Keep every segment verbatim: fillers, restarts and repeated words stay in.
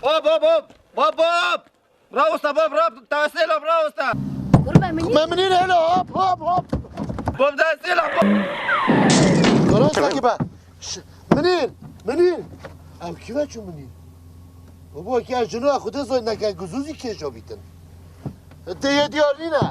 Hop, hop, hop! Hop, hop! Rawista, bab, rab, tawesê la rawista! Kurbe min. Me minîn hele, hop, hop, hop! Bab, destê la, bab! Rawista ki be! Ş-, minîn! Minîn! Ew kî ve çû minîn? Babo, ki ez jino xwe de zoy neke guzûzî kêjo bîtin. Tê yê diyar nîne.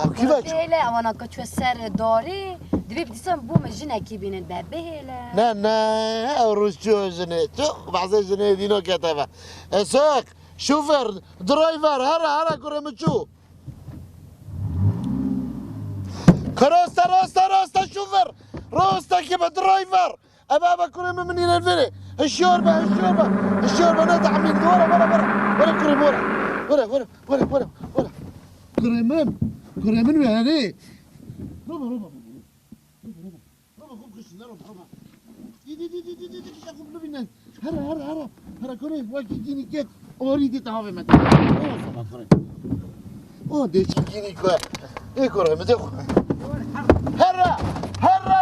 Ew kî ve çû? Bihêle, ewana ku çû ser darê, divê bi dîsan bo me jinekî bînin be, bihêle. Ne, ne, ew roj çû jinê. Çû, behsê jinê dîno kete ve. Esaq, şoför, driver, here, here, kurê min çû. Raste, raste, raste, şoför. Raste ki be, driver. Ebe, ebe, kurê min, min îne vêrê. Hişyar be, hişyar be. Hişyar be, ne tahmîn. Were, were, were. Were, kurê min, were. Were, were, were, were, were. Kurê min. Kurê min were. Roba, roba, roba. Roba, roba. Roba, xwe bikişin, roba, roba. Di, di, di, di, di, di, di, kişa xwe bibînin. Here, here, here. Here, kurê, wekî gînî ket. Orî dî te havê me. O, sabah kurê. O, dê çi gînî ku. Ê kurê, mi dê xwe. Here, here.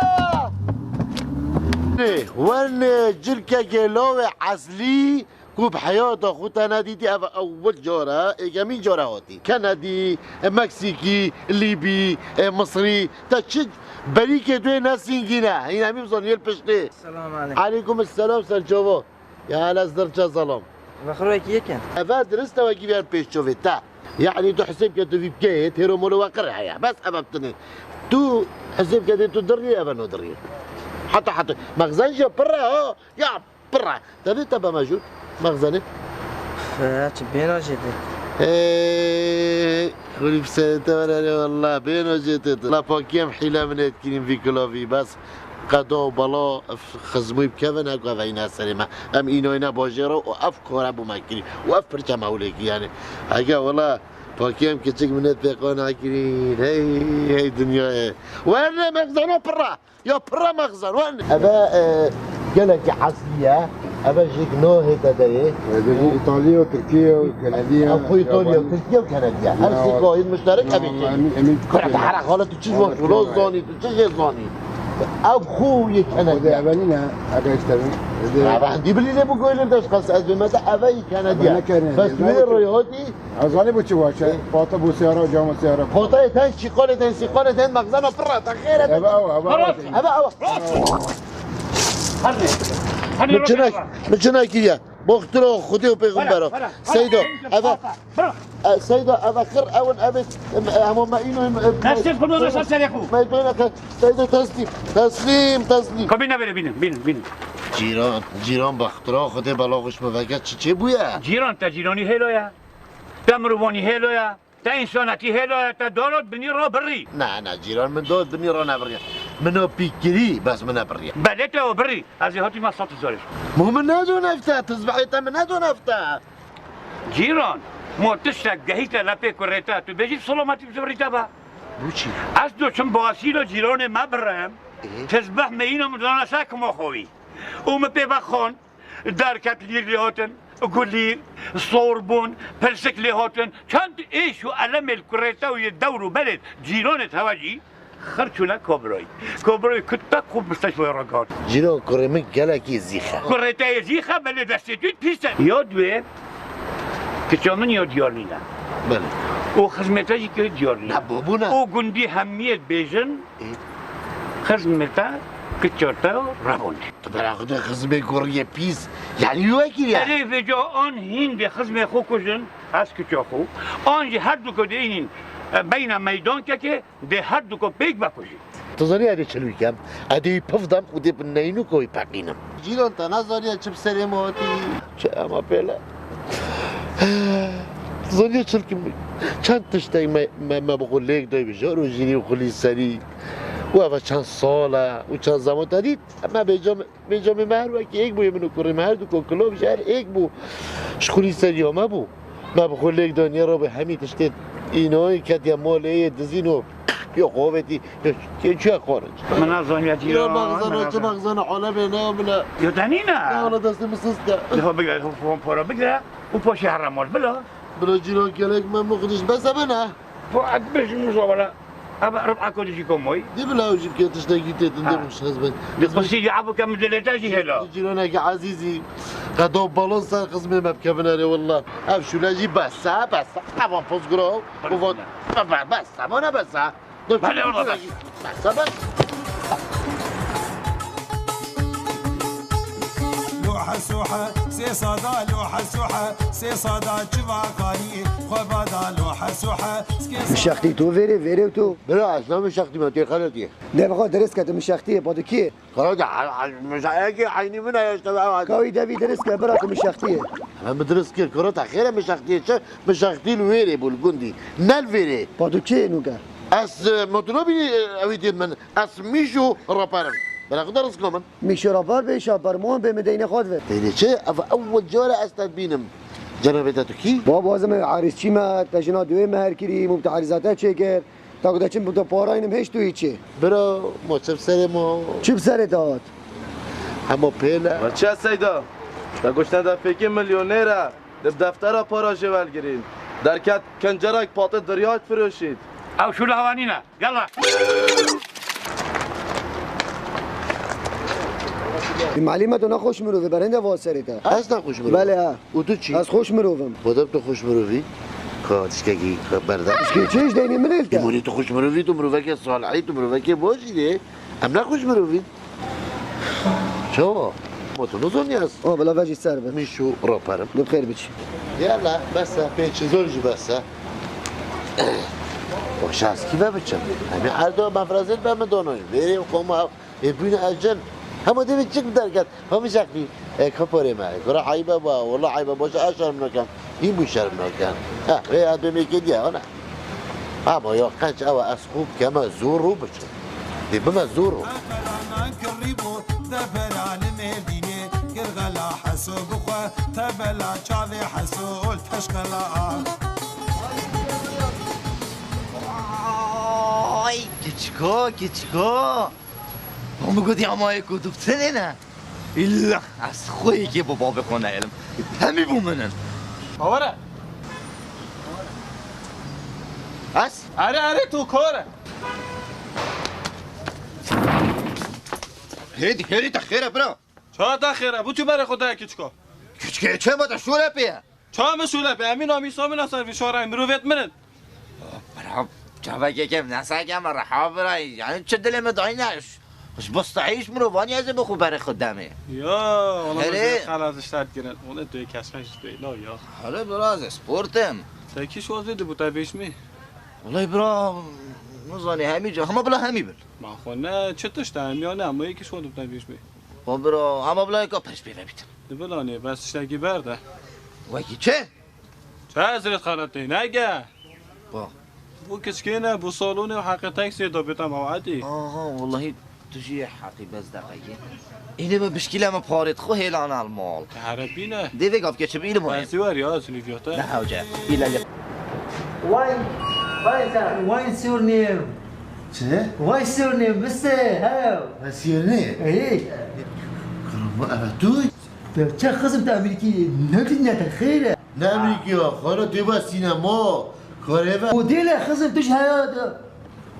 Nê, wernê cilkekê lawê eslî ku bi heyata xwe te nedîtî, ev ewil car e, êkemîn car e hatî. Kenedî, Meksîkî, Lîbî, Misrî, te çi berîkê tu yê ne sîngî ne. Hîn hemî bizanî yê li piştê. Selam aleykum. Aleykum selam, ser çava. Ya hele zirça zalam. Vexir wekî yek e. Eve dirist e, wekî ver pêş çovê te. Yani tu hisêb ke tu vî bikeyê, têro molo we qir heye. Bes eve bitinê. Tu hisêb ke dê tu diriyê, eve no diriyê. Heta heta. Mexzen jî pir e ha. Ya pir e. Te vê te be mejûr. Mexzenê. Fe, çi bêna jê dê. Ey, xulî bi serê te were, walla bêna jê tê. La pakiyem hîle min êtkirîn vî kilavî. Bes qeda û bela f-, xizmûyî bikevin, heko ev heyne serê me. Em înoyne bajêr e û ev kore bû me kirî. Û ev pirçe me hewlê kir yani. Heke wela pakiyem kiçik min ê pêqan nakirîn. Hey, hey dinyayê. Werne mexzeno pirre. Ya pirre mexzen, werne. Eve, e, gelekî eslî ye. Eve jêk nahête derê. Eve jî Îtalya, Tirkiye, Kanadiye. Ev xwe Îtalya, Tirkiye û Kanadiye. Her sê kahîn muşterek ev ê çêkî. Kare te here xalet tu çi ji wan çû zanî, tu çi jê zanî? Ev xwe yê Kanadiye. Eve nîne, eve işte. Eve hendî bilî lê bû goylir de ji qas ez bê me te eve yê Kanadiye. Bes wê rêhatî. Ez zanî bo çi waç e. Pata bo siyara, cama siyara. Potayê ten, şîqalê ten, sîqalê ten, mexzena pirre, te xêre. Eve ew, eve ew. Eve ew. Hernê. Hernê. Min çinek, min çinek kiriye. Boxtiro Xwedê û pêxembera. Seyda, eve, e, Seyda, eve xir, ewin, eve, em, e, hema me îno, em, e, Destê xwe dona ser serê xwe. Meydana ke, Seyda teslîm, teslîm, teslîm. Kabîne bêne, bînin, bînin, bînin. Cîran, cîran bextira Xwedê bela xweş me veke çi çê bûye? Cîran te cîranî hêlo ye. Te mirovanî hêlo ye. Te însanetî hêlo ye, te dara binî re birî. Ne, ne, cîran min dara binî re nebiriye. Min o pîk kirî, bes min nebiriye. Belê te o birî, ez ê hatî me sed zarê. Mo min nedo nefte, tizbehê te min nedo nefte. Cîran, mo tiştek gehîte lepê kurê te, tu bêjî selametî bi zivirî te be. Bu çi? Ez do çim basîlo cîranê me birem, Ê? Tizbeh me îno min dana ser kima xwe wî. Û min pê vexan. Derket lîr lê hatin, gulîr, sorbûn, pirsik lê hatin, çend êş û elemê li kurê te û yê dewr û berê cîranê te ve jî xir çûne Kobrayî. Kobrayî kut te ku misteşfayê re gihat. Cîran kurê min gelekî zîx e. Kurê te yê zîx e, belê destê tu pîs e. Ya duê, kiça min ya diyar nîne. Belê. Û xizmê te jî kirî diyar nîne. Ne, bûbûne. Û gundî hemiyê dibêjin, Ê? Xizmê te, kiça te rebûne. Tu bera xwe de xizmê goriyê pîs, yanî wekî ye. Erê vêca an hîn dê xizmê xwe kujin, ez kiça xwe, an jî her du ku dê înîn, e, beyna meydankekê dê her du ku pêk vekujin. Tu zanî ez dê çi li wî kem? Ez dê wî pif dem û dê bi neynûka wî peqînim. Cîran te nezaniye çi bi serê me hatî? Çi ema pêle? Tu zanî çi li kim? Çend tiştek me, me, me bi xwe lêk dayî bi jar û jîrî û xulî serî. Û eva çend sal e û çend zeman te dît? Me bêcam Bêcamê me her wekî êk bû, yê min û kurê me her du ku kilov ji her êk bû. Ji xulî seriya me bû. Me bi xwe lêk daniye re bi hemî tiştê înoyê ketiye malê yê dizîn û yo xovêtî, yo, yo çuye xwarin. Min nezaniye cîran, Yo, baxzana, min çi nezaniye. Baxzana, olemê ne bile. Yo, denî ne? Ne ola destê min sist e. Yo, bigre, yo, para bigre. Û paşê herre mal bila. Bila cîran gelek memnûn xidîş bes e bine. Bu et bejim wala. Aba rib'a ku dijî komoy. Dê bila ew jî bike tiştekî tê din, dê Ha. bixş xizmet. Di qusî ji abo ke min dilê te jî hêla. Cîranekî ezîzî, qedo balon ser xizmê me bikevin erê willa. Ev şûle jî bes e, bes e. Evan pozgiro, Bes bu vot, e. be-, be-, bes e, bana bes e. Dur, Bale dur, ola dur, bes. bes e, bes. Lohe sohe, sê sada lohe sohe, sê sada çivaxanî, xwe bada lohe sohe, skê Mişextî tu vêrê, vêrê tu. Bira, ez ne mişextî me, tê xeletî. Dev xwe dirist ke tu mişextî yê, pa tu kî yê? Kara de, a, a, mişa-, eke eynî min e, işte, a, a. Kawî devî dirist ke, bira tu mişextî yê. Hemen mi dirist kir, kara te xêre mişextî yê, çi? Mişextî li wêrê bû, li gundî. Ne li vêrê. Pa tu kî yê nûke? Ez, e, motono bî, e, ewî dît min. Ez Mîşo Raper im. Bela xwe de riziko min. Mîşo Raper bê şaper, mon bê min deynê xwe divê. Deynê çi? Ev ewil cara ez te dibînim. Cenabê te tu kî? Bab, wazim ew arîzçî me, te jina duwê meher kirî, mû bi te arîza te çêkir. Ta ku te çim bi te paraynim hêş tu yî çi? Bira, mo çi bi serê mo? Çi bi serê te hat? Hemo pêl e. Ve çi Seyda? Te goştene de fêkê milyonêr e. Di deftera para jê welgirîn. Derket kencerek patê diryayt firoşît. Ew şûla hewa nîne. Yalla. Malî me tu nexweş mirov î, berhende va serê te. Ez nexweş mirov im? Belê, ha. Û tu çi? Ez xweş mirov im. Madem tu xweş mirov î, ka tiştekî berda. Tişkê çi, ji deynê min hêl te? Îmûrî tu xweş mirov î, tu mirovekê salihî, tu mirovekê baş î dê. Em nexweş mirov în. Çawa? Ma tu nizanî ez O, bila vejî ser be. Mîşo Raper im. Dê bi xêr biçî. Yala, bes e, pênc zor jî bes e. Baş e, ez kî ve biçim? Em ê erdo mefrezê be min donoyê. Vêrê qoma Ê bûne ez cin. Hema dê min çik derket. Hemî şextî, e, kaporê me. Gura eybe ba, wala eybe baş e, ez şerm nakem. Hîn bû şerm nakem. Ha, vê ez bê mêkê diye, ana. Ama ya qenc ew ez xwe bikeme zor û biçim. Dê bime zor û. Qeqelanan kirî bû, devera li Mêrdînê, girxela Heso bixwe, tevela çavê Heso ol teşqela a. Ay, kiçiko, kiçiko. Hûn min gotî ama yê ku tu bitinê ne? Îlla ez xwe yekê bo bavê xwe nehêlim. Hemî bo min in. Awara. Ez? Erê, erê, tu kor e. Hêdî, hêdî te xêr e bira. Ça te xêr e? Bu tu berê xwe dayê kiçko. Kiçkê çê me te şûre pê ye. Ça min şûle pê? Emîn amîsa min a ser vî şarayê mirovêt min in. Bira, çavekê kêm neseke me reha bira. Yani çi dilê me dayne? Ji bo stahîş mirov vaniye ez ê bi xwe berê xwe demê. Ya, ola Herê. Xelaz işler girin. Ona tu keşke işte la ya. Hele bira ez sportim. Te kî şoz vê bu te vêşmî? Wallahî bira, nizanî hemî ca, hema bila hemî bil. Ma xwe ne, çi tişt e, em ya ne, ama yekî şoz te vêşmî. Xwe bira, hema bila yeka pêş pê ve bîtin. Di bilanê, bes tiştekî berde. Wekî çi? Çi ez rê xeletê neke? Ba. Bu kiçkê ne, bu salonê û heqê taksiyê da bêta mewedî. Aha, wallahî tu jî yê heqî, bes deqekê. Êdî me bişkîle me parêt xwe hêlan al mal. Te herebîne. Dê vê gavkê çi bî, îlim o. Ez siwer ya, ez lîvyata. Ne hewce. Île lê. Wine, wine sir. Wine surname. Çi? Wine surname, mister, hello. Wine surname? Hey. Kırım bu, evet, tu. Te çe xizim te Amerîkî ne dinle te xêr e? Ne Amerîkî ya, xwara tu ba sînema, karê ve. Modele xizim tu ji heya de.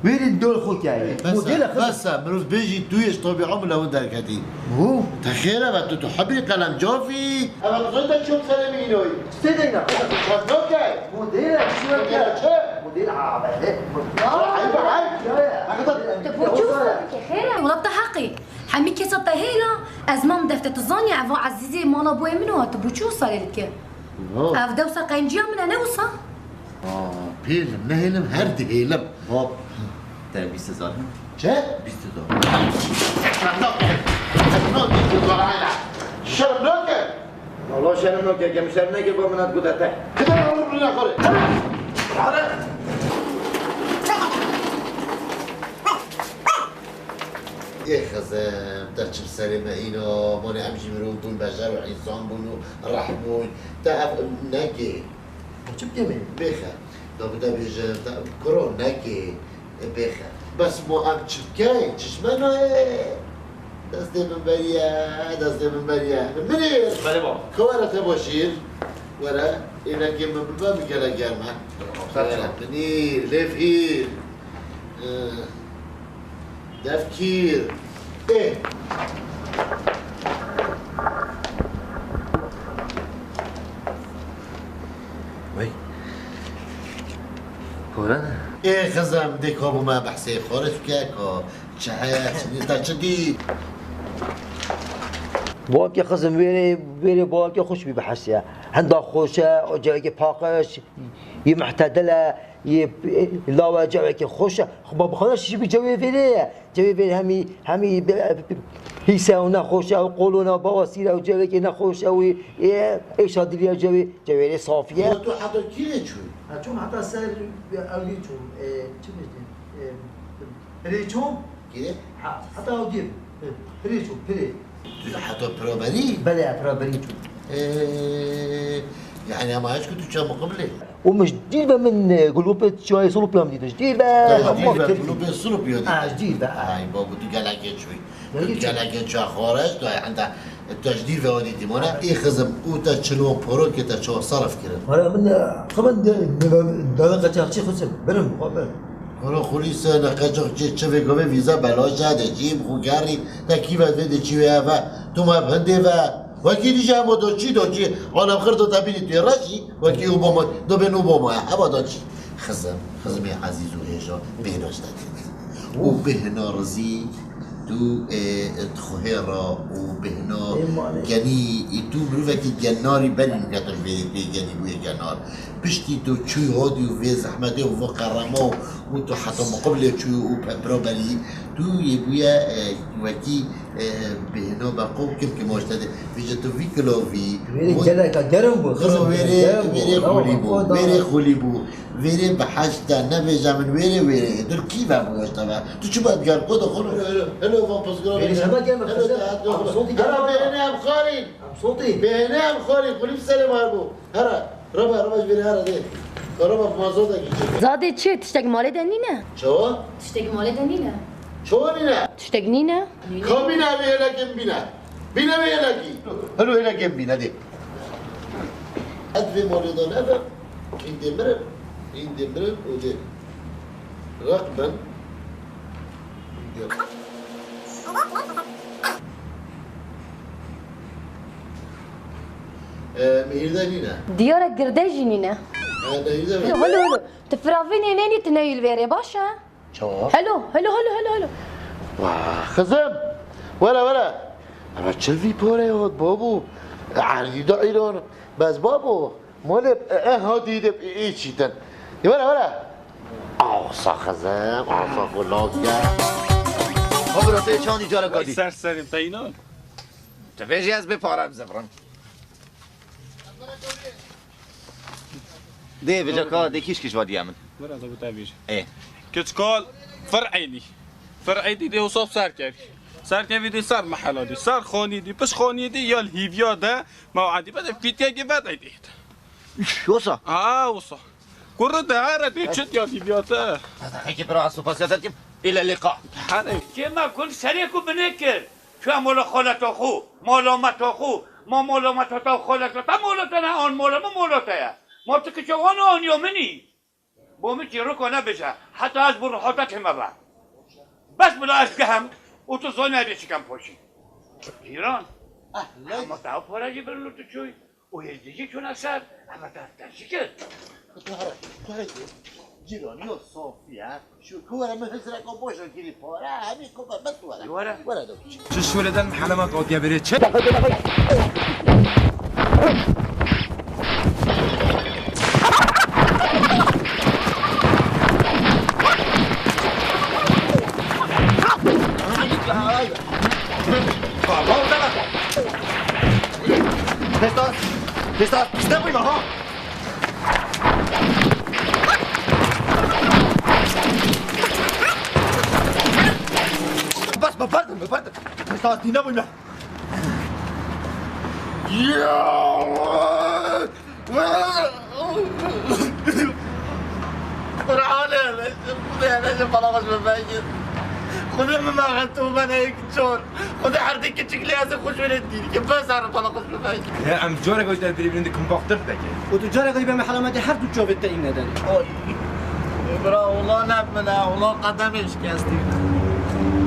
Wêrî dol xwe kayê. Bes e, Modele xizim. Bes e, mirov bêjî tu yê ji tabiya min lewin derketî. Hu. Te xêr e ve tu, tu hebî qelem cafî. Eve qizon te çûm serê min înoyî. Sê deyna. Çav nake. Modele çi Modele weke? Çi? Modele a, be, he. Ayıp, ayıp. Ya, ya. Ne kadar? Te bo çi wisa dike? Xêr e, wela te heqî. Hemî kesa te hêla, ez mam defte tu zanî, eva Ezîzê mala boyê min û tu bo çi wisa lê dike? Yo. Ev dewsa qenciya min e, ne wisa? Aa, pêlim, nehêlim, her dihêlim. Bab, te bîst hezar he? Çi? Bîst hezar. Şerm nake. Wala şerm nake, kem şerm nake, ba min hat gote te. Kide oğlum buna kore. Hadi. Ê xizim, te çi bi serê me îna, mane em jî mirov bûn, beşer û însan bûn û reh bûn. Te ev nekê. Çi bikê me? Bêxe. Da bi te bêjim, te kuro nekê. Bêxe. Bes mo em çi bikeyn? Çişme nayê. Destê min beriye, destê min beriye. Minîr! Belê baba. Ka were te boşîr. Were, ê nekê min bibe, min gelek germ e. Were, Minîr, lêv hîr. Ee, Devkîr. Ê. Wey. Pore ne? Ê xizim, dê ka bû me behsê xwe re dike ka çi heye, çi nî, te çi dît? Bavkê xizim, wêrê, wêrê bavkê xweş bî bi hesiye. Henda xweş e, o cewekê paqij, yê muhtedil e, yê, e, law e, cewekê xweş e. Xwe ba bixwe şişî bi cewê vêrê ye. Cewê vê hemî, hemî be-, hîse û nexweş e û qolona bawasîr e û cewekê nexweş e û ê, êşa dilî ye cewê, cewê rê safî ye. Ya tu heta kî rê çûyî? Ha, çûm heta ser, e, ewlî çûm. E, çi bêjin? E, pirê çûm. Kî rê? Ha, heta ewlî. E, pirê çûm, pirê. Tu heta pira berî? Belê, pira berî çûm. E, yani ama hişk tu çamuqim lê. û min ji dîr ve min, e, gulopê çiyayê Solopiyê min dîtin. Ji dîr ve. Te ji dîr ve gulopê Solopiyê dîtin? Ha, ji dîr ve, ha. Ay, babo, tu gelekê çûyî. Tu gelekê çaxwareş, tu henda, tu ji dîr ve dîtî, mane? Ê xizim, û te çilwan porokê te çawa serf kirin? Wala min, e, xwe min de, de, de, de qaçaxçî xwe birim, xwe birim. Wala xulî se ne qaçaxçî çi vê gavê vîza belaş e, de cî, xwe gerî, te kî ve vê de çi vê eve, tu me bi hindê ve. Wekî dî jî hema do çî, do çî. Alem xir do te bînî tu yê reşî. Wekî Obama, do bên Obama. Hema do çî. Xizim, xizimê ezîz û hêja bêhna ji te tê. Û bêhna rizî, tu, e, e, dixuhêra û bêhna genî, e, tu mirovekî genarî benî nûke tu ji vê yê genî bûye genar. Piştî tu çûyî hodî û vê zehmetê û vê qerema û, û tu heta muqabilê çûyî û pepra benî, tu yê bûye, e, wekî Ê, bêhna be qo kim kim hoşte de. Vêce tu vî kilovî. Wêrê geleka germ bû, Xiro xizim, wêrê, germ bû. Wêrê xulî bû. Wêrê xulî bû. Wêrê bi heşte, nevêje min wêrê, wêrê. Dur kî ve bû hoşte ve. Tu çi be digar, ko de xulu. Hello, hello, hello, van pizgirov. Wêrê şema germ, xizim. Hello, hello. Em sotî germ. Bêhna em xarîn. Em sotî. Bêhna em xarîn, xulî bi serê me bû. Hera, reba, reba ji vêrê hera dê. Reba bi mazotê kî çek. Zadê çi? Tiştek malê de nîne? Çawa? Tiştek malê de nîne? Çawa nîne? Tiştek nîne? Ka bîne, vê hêlekê min bîne. Bîne vê hêlekî. Helo hêlekê min bîne dê. Ez vê malê de nebe. Hîn dê mirin. Hîn dê mirin û dê req bin. Hîn dê req. E, Mihîrde nîne. Diyar e girde jî nîne. E, Nehîrde mi? Holo, holo, holo. Tu firavînê nênî, tu neyî li vêrê, baş e? Çawa? Helo, helo, helo, helo, helo. Wah, xizim. Were, were. Ama çil vî pore hot, babo. Erdî de îron. Bes babo. Malê, e, e, ha dîde, e, e, çîtin. Were, were. Awsa xizim, awsa xulak ya. Ha, bira, te çandî cara kadî? Ser serim, te înan. Tu vêjî ez bê pare bizivrim. Dê, vêca ka, dê kîş kîş vadiya min. Were, da bu te bêje. Ê. Keçkal, fir eydî. Fir eydî dê wisa serkevî. Serkevî dê ser mehela dê. Ser xanî dê, piş xanî dê, ya li hîviya de, mewedî bede fîtiyekê vedey dê. Üş, wisa? Ha, wisa. Kurre de here dê çit ya hîviya te. Heke bira, ez tu pasiya derkim. Île lîqa. Here. Kê me gund serê ku binê kir. Tu mola xaleta xo, mola meta xo, ma mola meta ta xaleta ta mola te ne, an mola min mola te ye. Ma tu kiça wan aniya min î. Bo min çîroka nebêje, heta ez bo rihata tême be. Bes bila ez gehem û tu zanî ez ê çikem paşî. Cîran, eh, hema te ew pare jî birin û tu çûyî. Û hêzdî jî çûne ser, hema te, te jî kir. Cîranî ya Safiye. Şu ku were min hizreka boş girî pare, hemî ku be bes were. Were. Were de. Çi şûleden helemat odiye biri çi? Pêştas! Pêştas! Pişte bûyma ha! Bas, bapardın, bapardın. Esas dinle bunu. Kur'an'ı, Kur'an'ı bana başıma ben git. Kudüs mü mağattı bu bana ilk çor. Xwedê erdê kiçik lê ez ê xweş wêrê dîrike. Bes ere pala xweş bibek. He, em carek ayî te birî birîn dikim baxtir dike. Û tu carek ayî be me helametê her du çavê te îne derê. Ay. Bira, ola ne min e, ola qedemê şikestî.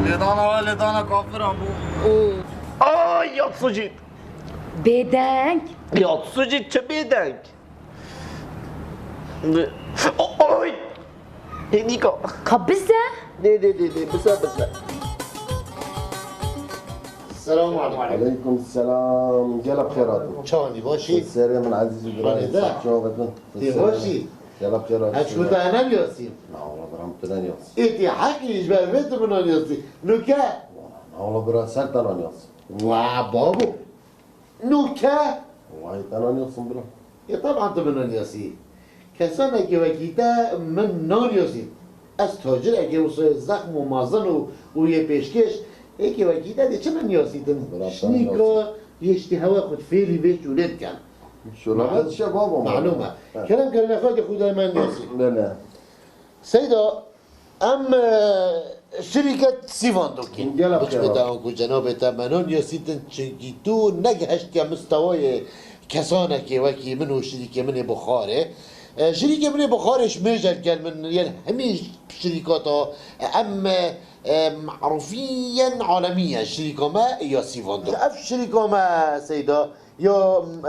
Lêdana we lêdana kafira bû. Oo. Ay, ya Sucît! Bêdeng. Ya Sucît, çi bêdeng? Oy! Hêdîka. Ka bize? Dê, dê, dê, dê, bize, bize. Selamun aleyküm. Aleyküm selam. Gel bi xêr hatin. Çawanî, başî? Serê min ezîz û birayê. Çawa din? Tê başî? Gel bi xêr hatin. Ez şûta ene niyasî. Na, wala biram tu ne niyasî. Ê tê heqî ji ber vê tu min niyasî. Nûke? Na, wala bira ser te niyasî. Wa babo. Nûke? Wayî te nanyasî bira. Ê teban tu min nanyasî. Kesanekî wekî te min nanyasî. Ez tacirekê wisa zexm û mezin û, û yê pêşkêş, êkê wekî te dê çi min niyasîtin? Bira, te nanyasî. Şinîka yê ştî hewa xwe fêlî vê şûlê dikin. Şûla me dişe baba me. Malûm e. He. Kerem kerem xwe de xwe de me niyasî. Ne, ne. Seyda, em, e, şirîket Sîvan dokîn. Gel. Biçime te anku cenabê te menan yasîtin, çinkî tu negihiştiye mistewayê kesanekê wekî min û şirîkê min ê Buxarê. E, şirîkê min ê Buxarê ji mêj gel min, yên hemî şirîkata, e, em, e, marûfîyen alemî ye şirîka me ya Sîvan dok. Ev şirîka me Seyda, ya,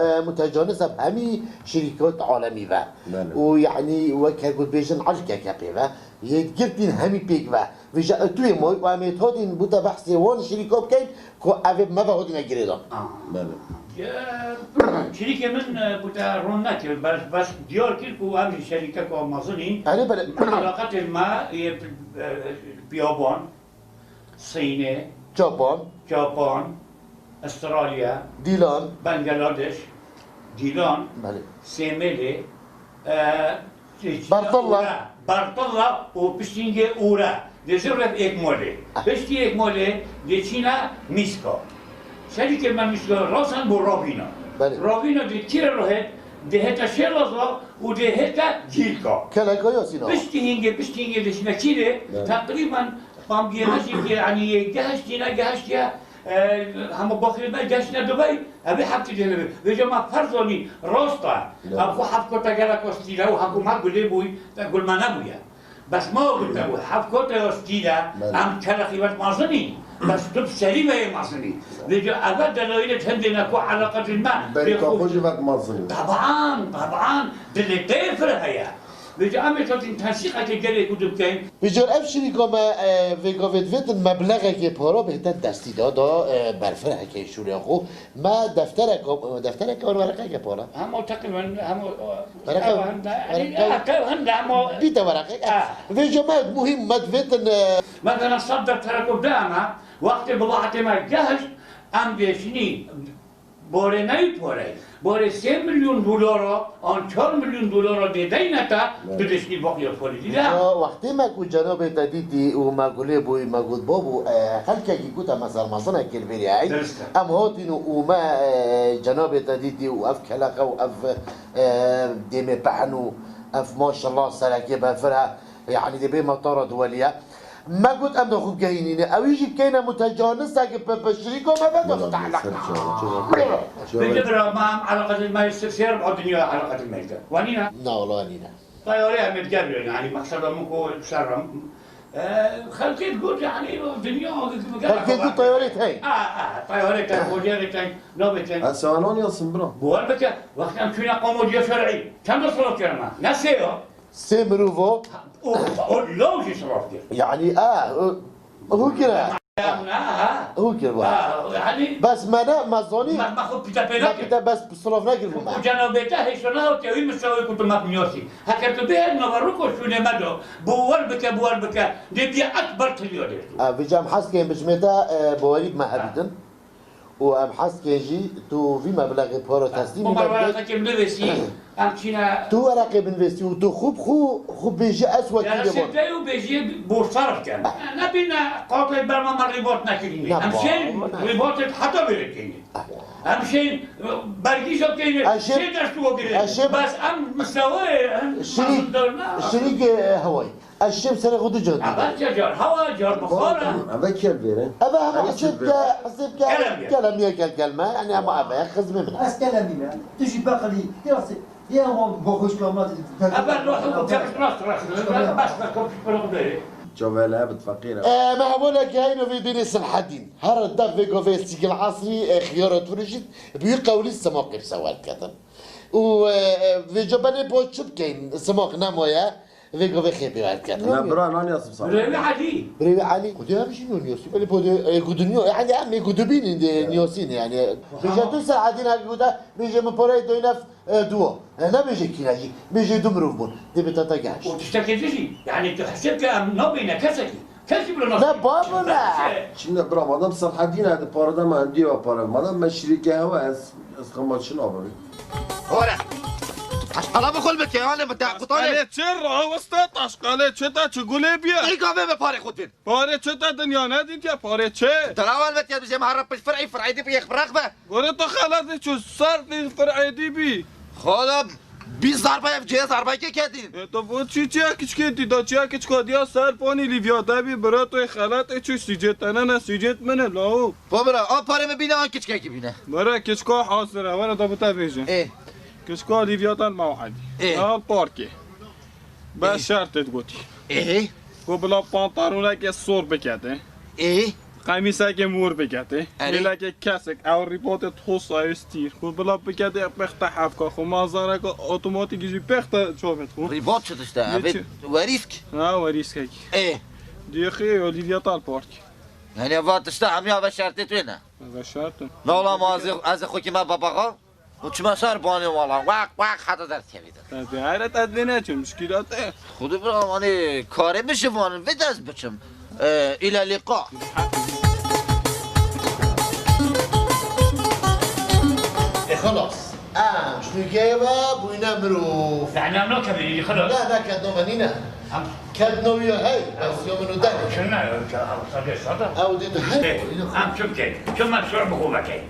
e, mutecanis ev hemî şirîkat alemî ve. Belê. Û, yanî, weke ku dibêjin elkeke pê ve, yê girtîn hemî pêk ve. Vêca tu yê moy û em ê hatîn bû te behsê wan şirîka bikeyn ku ev ê me ve hatine girêdan. Ah. Belê. Şirîkê min, e, bû te ron nekir, bes, bes diyar kir ku em jî şerîkeka mezin in. Erê, belê. Min eleqetên me yê, e, biyaban. Sînê, Japan, Japan, Astralya, Dîlan, Bangladeş, Dîlan, belê, Sêmêlê, e, Bertilla. Ûre, Bertilla û piştîngê Ûre. Dê ji rev Êkmolê. Ah. Piştî Êkmolê dê çîna Mîska. Şerîkê me Mîska rasan bû Ravîna. Belê. Ravîna dê kîre rohêt, dê hête Şêlaza û dê hête Cîlka. Keleka Yasîna. Piştî hîngê, piştî hîngê dê çîne kîrê, belê, teqrîben Pamgiyê me jî, yanî, yê gehiştîne, gehiştiye, e, hema baxirê me gehiştîne Dubey, evê heptî dêne be. Vêca me ferz zanî, rast e. Ya. Ev xwe heft kota gelek westî de û hekû me gulê bûy, te gul me nebûye. Bes me gul te bû, heft kota westî de, belê, em kele xîbet mazinî, bes tu bi serî ve yê mazinî. Vêca eve delayîlê hindê ne ku eleqetên me, berî bê ka xwe xwe jî vet mazinî. Teban, teban, dilê te yê fir heye. Vêca em ê çatin tensîqekê gelê ku dibikeyn. Vêca ev şirîka me, e, vê gavê divêtin meblexekê para bihête destî da, da, e, berfirehekê şûrê xwe. Me deftereka, deftereka wan wereqeke para. Hema teqrîben, hema, wereqe, ev hende, wereqe, ya, ev hende, hema bîte wereqe. Ah. Vêca me muhîm me divêtin, e, mesela sed deftereka da me, wextê bilaetê me gehişt, em dêşinî Borê neyê porey. Borê sê milyon dolara, an çar milyon dolara dê deyne te, evet, tu diştî baqiya polîtî de. Ya wextê me ku cenabê te dîtî û me gulê bûyî, me got, "Babo, e, xelkekî ku te me sermezine kir vêrî ey." Dirist e. Em hatîn û, û me, e, cenabê te dîtî û ev keleqe û ev, e, dêmê pehn û ev maşallah serekê befir e. Yanî dê bê me tara duwelî ye. Me got, em de xwe bigehînîne. Ewî jî bikeyne mutecanisek bi, bi şirîka me ve de xwe tehlek. Bêje bira, me em eleqetên me sê, sê rib'a dinya eleqetên me jî. Wanî ne? Na, wala wanî ne. Tayarê em ê digerîn, yanî meqseda min ku şer e. E, xelkê digot, yanî dinya. Xelkê got tayarê tey. A, a, tayarê tey, bolyerê tey, navê tey. Ez sewalan yazim bira. Bawer bike, wextê em çûne qamodiya şer'î, çend silav kir me? Ne sê ya? Sê mirov o. O, o law jî silav kir. Yanî, a, o, hû kir e. Yanî, ha. Hû kir bu. Ha, yanî. Bes me ne, me zanî. Me, me xwe pîte pê me nekir. Pîte bes silav nekir bu me. O cenabê te hêşo nehatiye wî misawê ku tu me biniyasî. Heke tu bê nava rûko şûnê me do. Bawer bike, bawer bike. Dê bîye ekber tiliya dê. A, vêca em hez dikin, biçimê te, e, bawerî bi me hebîtin. Û em hez dikin jî tu vî meblexê para teslîmî me bike. Wereqekê binivîsî, em çîne. Tu wereqê binivîsî û tu xwe bi xwe, xwe bêjî ez wekîlê wan. Te û bêjî borçlar bikin. Nebîne qatê berma me rîbat nekirîne. Em şên rîbatê heta bêrê keyne. Em şên bergîja keyne. Şên dest û girê. Bes em misawayê, em şirîk, şirîkê hewayî. Ez şêm serê xwe du car dî. Eve çi car? Hewa car bixwara. Eve kê vêre? Eve hema hesêb ke, hesêb ke. Kelemiye. Kelemiye gel, gelme. Yanî hema eve xizmê min. Ez kelemî me. Tu jî bexilî. Ya se-, Ya, bu, bu hoş kalmaz. Eber ruhu bu kevik nasıl rahatsız? Ben başka kapı bırakıp. Çavele evet fakir. E, mehbûlek heyno vê bînê Selhedîn. Her dev vê govê Sîgil Asrî, e, xiyara turişît, bi wî qewlî simaqê bi sewer diketin. Û, e, e, vê ca belê bo çi bikeyn, simaq nemaye, vê govê xêpî wer diketin. Ne, bira, nan yasım sağ. Birêvî Elî. Birêvî Elî. Ku dê hemşî nû niyosî. Belê bo dê, e, ku dinya, yani em ê ku dibînin dê niyosîn yani. Bêje tu Selhedîn hevî ku de, bêje min parayê doynev E, duwa. E, nebêje kîrejî, bêje du mirov bûn. Dê bi te te geş. Û tiştekê din jî, yani tu heseb ke em nabîne kesekî. Kesekî bira nasî. Ne, babo, ne. Çi? Şimdi bira, madem Serhedîn hadi para dema, em diye para. Madem me şirîke hewa ez, ez xema çi nabim. Ora. Taşkala bi xul bike, yani bi te qutanê. Taşkalê çi rawiste, taşkalê çi te çi gulê biye? Ey gavê me parê xwe din. Parê çi te dinya nedîtiye, parê çi? Dirawan vetiye, dibêje me herre pişt fir'î, fir'î dî bi yek firaq be. Gore tu xelatê çû ser dî fir'î dî bî. Xala, bîst zarba ev cihê zarbayê kê kedîn. E, tu bo çi çiya kiçkê dî da, çiya kiçka diya ser panî lîvya te bî, bira tu xelatê çû sicêt te ne, ne sicêt min e, lawo. Bo bira, a parê min bîne, an kiçkekî bîne. Bira kiçka hazir e, were da bi te bêje. Ê. Kiçka lîvya te ma hadî. Ê. Al parkê. Bes şertê digotî. Ê. Ku bila pantalonekê sor bikete. Ê. Qemîsekê mor bikete. Erê. Mêlekê kesik, ew rîbotê tosa û stîr. Ku bila bikete pexte hefka. Ku mazareka otomatîkî jî pexte çavê xwe. Rîbot çi tişt e? Evê çi? Werîsk? Ha, werîskekî. Ê. Diyê xê yo lîvya tal park. Yani va tişta hemiya ve şertê tu ne? Ve şert e. Ne ola ma ez, ez xwe kime babaxa? Û çima ser banê wala, wak, wak, heta derkevî de. Ez ê heyret ez vê neçim, muşkîlat e. Xwedê bira, wanê karê min ji van vê dest biçim. Ee, île lîqa. E, xelas. Em ji nûkeyê ve bûyne mirov. Yani em nakevin îlî xelas. Ne, ne, kedno me nîne. Em Kedno wî ya hey, ez ya min û deh. Çi ne, sadê sada. Ew dê tu hey. Em çi bikin? Çi me şûr bi xwe vekin?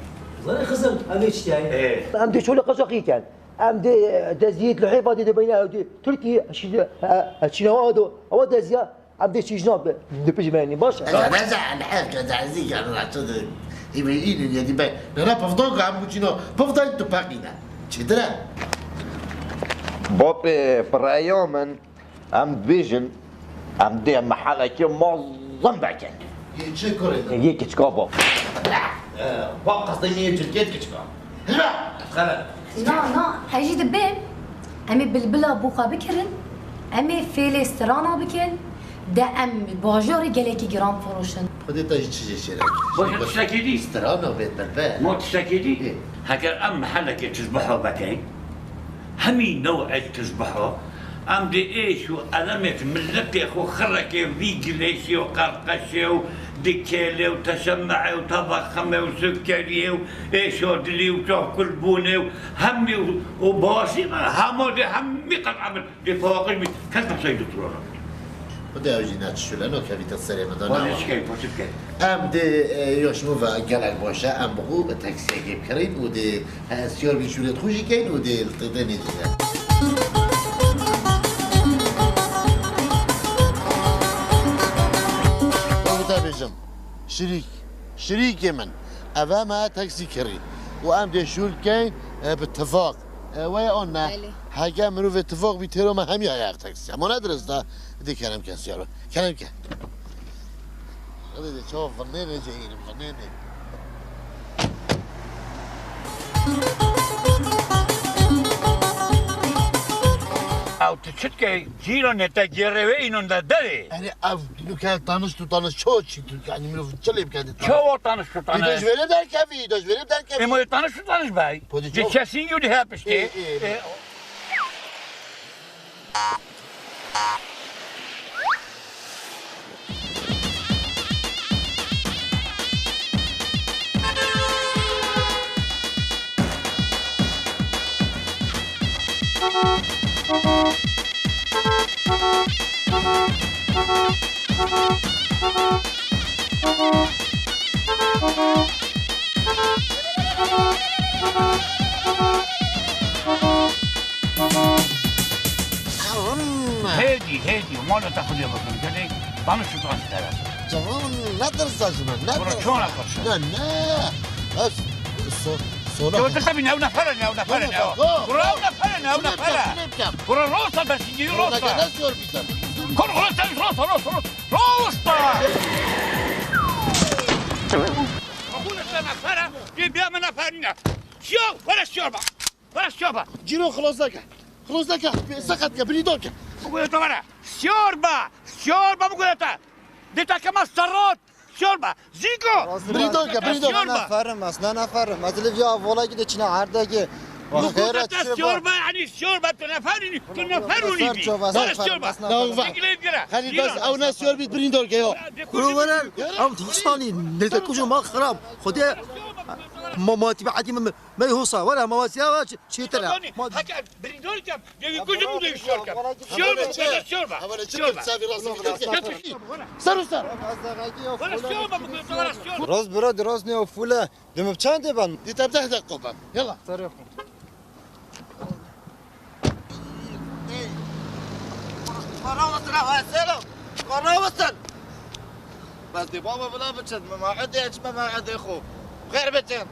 Were xizim, em ê çi tiyayê? Ê. Em dê şolê qaçaxî ken. Em dê, e, deziyê lihê vadê de beyne ew dê. Tirkî, şî-, e, e, çînawa do. Ewa deziya, em dê çîjna bi, dipij me nî baş e. Eza, eza, em hevke dezî ken, ra tu de. Hîvê înin yedî be. Nana pivdan ku em bu çîna. Pivdan tu peqîne. Çêtir e? Bapê, bi reya min, Em dibêjin, em dê mehelekê mezin vekin. Yê çi kurê min? Yê kiçka bab. E, bab qesdê min yê çirkêt kiçka. Hira! Xelet. Na, na, ez jî dibêm, em ê bilbila bo xwe bikirin, em ê fêlê strana bikin, de em bajarê gelekî giran firoşin. Xwedê te jî çi jê şêrek. Baş e, tiştekê dî. Strana bê bilbil. Ma tiştekê dî. Ê. Heger em mehelekê tişbiha vekin, Hemî new'ê tişbiha, em dê êş û elemê miletê xwe xirekê vî gilêşê û qerqeşê û dikêlê û teşemme'ê û tevexemê û sukeriyê û êşa dilî û çavkulbûnê û hemî û, û başî hema dê hemî qet em dê paqij bî, kes qesey diktura nake. Xwedê ew jî ne tişûle nakevîte serê min de. Xwedê çi key, xwe çi bike? Em dê, e, ya ji min ve gelek baş e, em bi xwe taksiyekê bikirîn û dê, e, siyar bî şûlê xwe jî keyn û dê li tê de nêdîne. Xwe te bêjim, şirîk, şirîkê min, ev e me taksî kirî û em dê şûl keyn, e, bi tifaq. E, weye an ne? Belê. Heke mirovê tifaq bî têro me hemiya ye ev taksiya. Ma ne dirist e? Dê kerem ke siyar be. Kerem ke. Hadi de çawa vernê ne cehînim, vernê ne. Ew tu çi dikey? Cîranê te gêrê wê înon de derê. Erê ev dîno ke tanış tu tanış ço çi tu, yani mirov çi lê bike de tanış? Çawa tanış tu tanış? Dê ji vêrê derkevî, dê ji vêrê derkevî. Ê ma tanış tu tanış bey. Podê çawa? Dê kesî yû dê he piştê. Ê, ê. Ê, Hêdî, hêdî, mala te xwedê bikin, gelê tanış tu tanış te. Tamam, ne dersa ji min, ne dersa? Bura çona qirşe. Ne, ne. Ez so-, sona. Ço te tabii ne nefere, ne nefere, ne. Bura nefere. Ew nefere. Kura rosta beşincî rosta. Kur rosta, rosta, rosta, rosta. Rosta. Kabul etse nefere, bir, bir nefere. Siyor, were siyor bak. Were siyor bak. Ciro, xilozeke. Xilozeke, seqet ke, binî doke. Bu kadar da were. Siyor bak, siyor bak bu kadar da. Dita kema sarot. Siyor bak. Zîko! Birîndor ke, birîndor. Siyor bak. Neferim ez, ne neferim. Ez li vîya volakî de çîna erdekê. Xêra çi bû? Siyor bak, yani siyor bak, tu neferî, tu neferûnî bî. Were siyor bak. Xelîl bes ew ne siyor bî, birîndor ke yo. Kuro were, em tiştanî, ne te kujo ma xirab. Xwedê ma, ma tîbe etî me, me hosa, were ma wasiya wa çi, çi tere. Heke birîndor ke, Yewî kujim û dewî şor kem. Şor bim, bebe şor be. Hevalê çi kim? Çavî rastî kim? Ser û ser. Wala şor be, bugün wala şor. Rost bira, di rost ne o fule. Dimi çendê ben? Di te deh deqo ben. Yalla. Serê xwe. Para wesile, ha, selam. Para wesile. Bes dê baba bila biçin, me maqedê, çi me maqedê xo. Xêr biçin.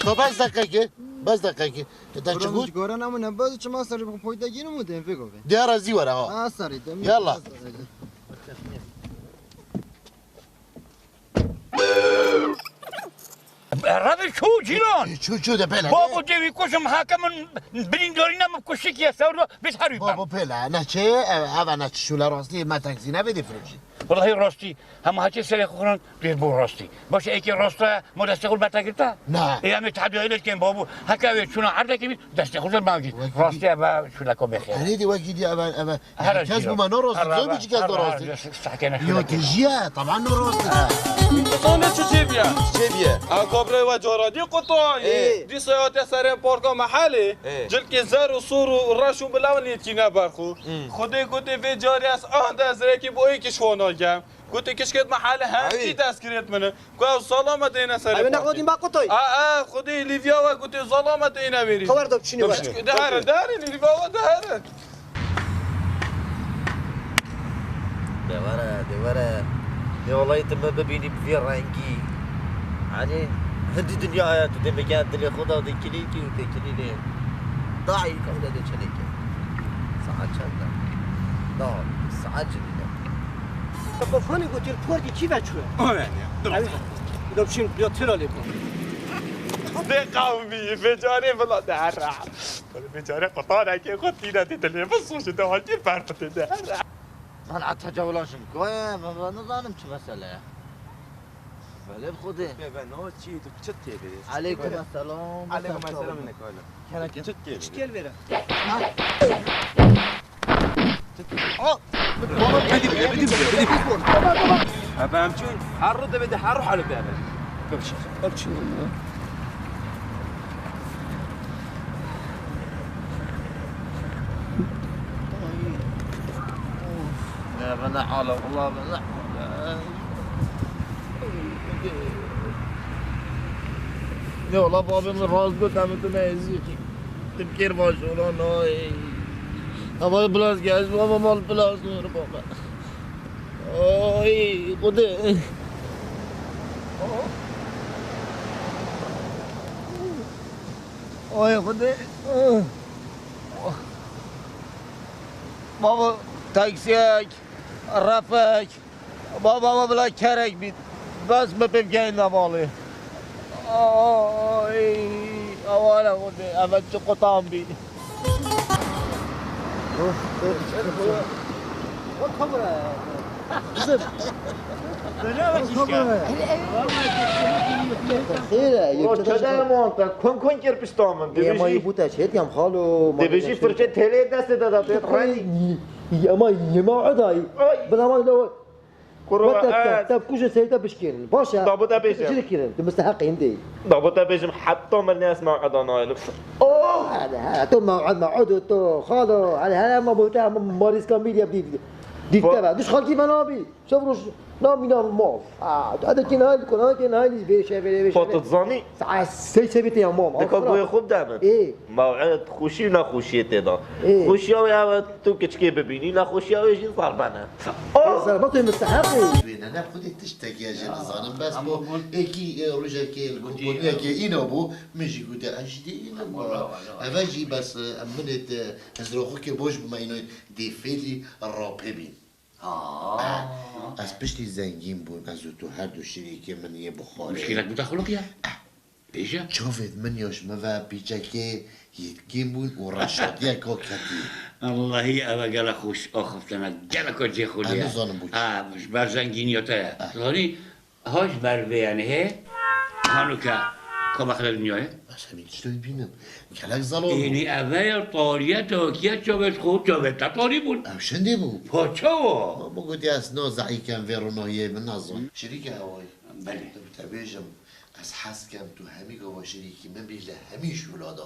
Ka bes deqekê, bes deqekê. Te çi got? Goran ama ne bazı çima sarı bu poyda girin mi den vego be? Diya razî were ha. Ha sarı dem. Yalla. Rabê çû cîran. Çû, çû de pêle. Babo, dê wî kujim, heke min birîndorîna min kuşik ye, sewro, vêt herî bam. Babo, pêle, ne çi, ev, ev ne çi, şûle rastî, me tekzî ne vê dê firoşî. Wellahî rastî, hema heke serê xwe xiran, dê bo rastî. Baş ê, êkê rasta, ma destê xwe bete girta? Ne. Ê, em ê tehdî lê dikin, babo. Heke wê çûna erdekê bî, destê xwe zor magî. Rastî, ev şûleko bêxêr. Erê dê wekî dî, ev, ev, Her kes bû me narast, zor bû çi kes narast. Yo, te jî ye, taban narast. Sana ne çiçeği ya? Çiçeği ya. A kobre ve caradi kutu. Ê. Di sayate serê parka mehalê. Ê. Cilkê zer û sor û reş û bilav nêtîne berxu. Hmm. Xwedê gotê vê carê ez ah de ez rêkî bo êkî şona gem. Gotê kişkêt mehalê hem tî dest girêt min. Ku ew zalama têne serê parkê. Ew ne xwedî me qutay. A, a, xwedî Lîvya we gotê zalama têne verî. Xeber de biçînî we. De here, de here, Lîvya we de here. De were, de were. De olayê tu me bibînî bi vî rengî. Yanî, hindî dinya heye, tu dê veke dilê xwe de dê kilîkî û tê kilînê. Dayî, ew de dê çelêke. Saet çend e? Da, saet cinî de. Babanê gotiye, li portî kî veçûye? Awe ne. Ew, da biçin, ya tira lê bû. Dê qewmî, vê carê vila de here. Vê carê qutanekê xwe tîne tê dilê min, soşê de hakî berxitê de here. Ben ata cewlaşim koye, ben, ben nizanim çi mesele ye. Belê bi Xwedê. Bê, bê, no, çi, tu çi tê bê? Aleykum selam. Aleykum selam, ne kayla. Kerem. Çi tê bê? Çi tê bê? Baba, bidî bê, bidî bê, bidî bê. Efendim, çi? Her ruh de bê, her ruh halı bê. Bak şimdi, bak şimdi. Ne, bana ala, Allah bana. Ne ola, babê min rast got, em tu ne ezî. Tim kêr baş ola, no. Ama biraz gez, ama mal biraz nur baba. Ay, Xwedê. Ay, Xwedê. Baba, taksiyek, refek. Baba, baba, bila kerek bît. Bes me pê bigehîne malê. Ay, awale Xwedê, eve çi qutan bî. Xêr e, yek çede monte, kon kon kir pişta min. Ema yê bûte çêt yam xalo. Dibêjî firçe têlê destê de da tê. Ema yema edayî. Bila ma Kuro, te, te, te kujê seyte bişkêrin. Baş e. Dabû te bêjim. Çi dikirin? Tu misteheqî hindê. Dabû te bêjim, heta min ne ez mew'ida naylim. Oh! Hadi, hadi, tu mew'id, mew'id û tu, xalo, hadi, hadi, ma bu te, ma, ma rîska mîdiya bidî. Dît te be, duş xalkî me nabî. Şev roj namî nav mal. Ha, hede kê nahil dikon, hede kê nahil vêşe, vêşe, vêşe. Xwe tu dizanî? Saet sey sebê tê ya mal. Dika guhê xwe bide min. Ê. Mew'id xweşî û nexweşiyê tê de. Ê. Xweşiya wê ew e tu kiçikê bibînî, nexweşiya wê jî zerbe ne. Ê, zerbe tu mistehaq ê. Wê ne, ne, xwedê tiştekî ez jî nizanim, bes bo êkî, e, rojekê li kompaniyekê îna bû, min jî gote, ez jî dê înim. Eve jî bes, e, em binê te, ez roxokê boş bûme, îno dê fêlî rapê bîn. Ha. Ez piştî zengîn bûm, ez û tu her du şirîkê min yê bixwarê. Muşkîlek bi te xulqiya? Bêje. Çavê min ya ji min ve pîçekê yêtkî bûn û reşatiyeka ketî. Allahî, ev e gelek xweş axiftina, geleka cêxulî ye. Ez nizanim bo çi. Ha, ji ber zengîniya te ye. Ah. Zanî, ha ji ber vê yenê hê, hanoke ka bexile dinyayê. Ez hemî tiştê dibînim. Gelek zelal bû. Ênî eve ya tariye, takiye çavê xwe, çavê te tarî bûn. Ew şindê bû. Pa çawa? Ma bo gotî ez na zehîkem vê ronahiyê min nazan. Şirîke hewayî. Belê. Te bêjim. Ez hez kem tu hemî gava şirîkî min bî li hemî şûla de.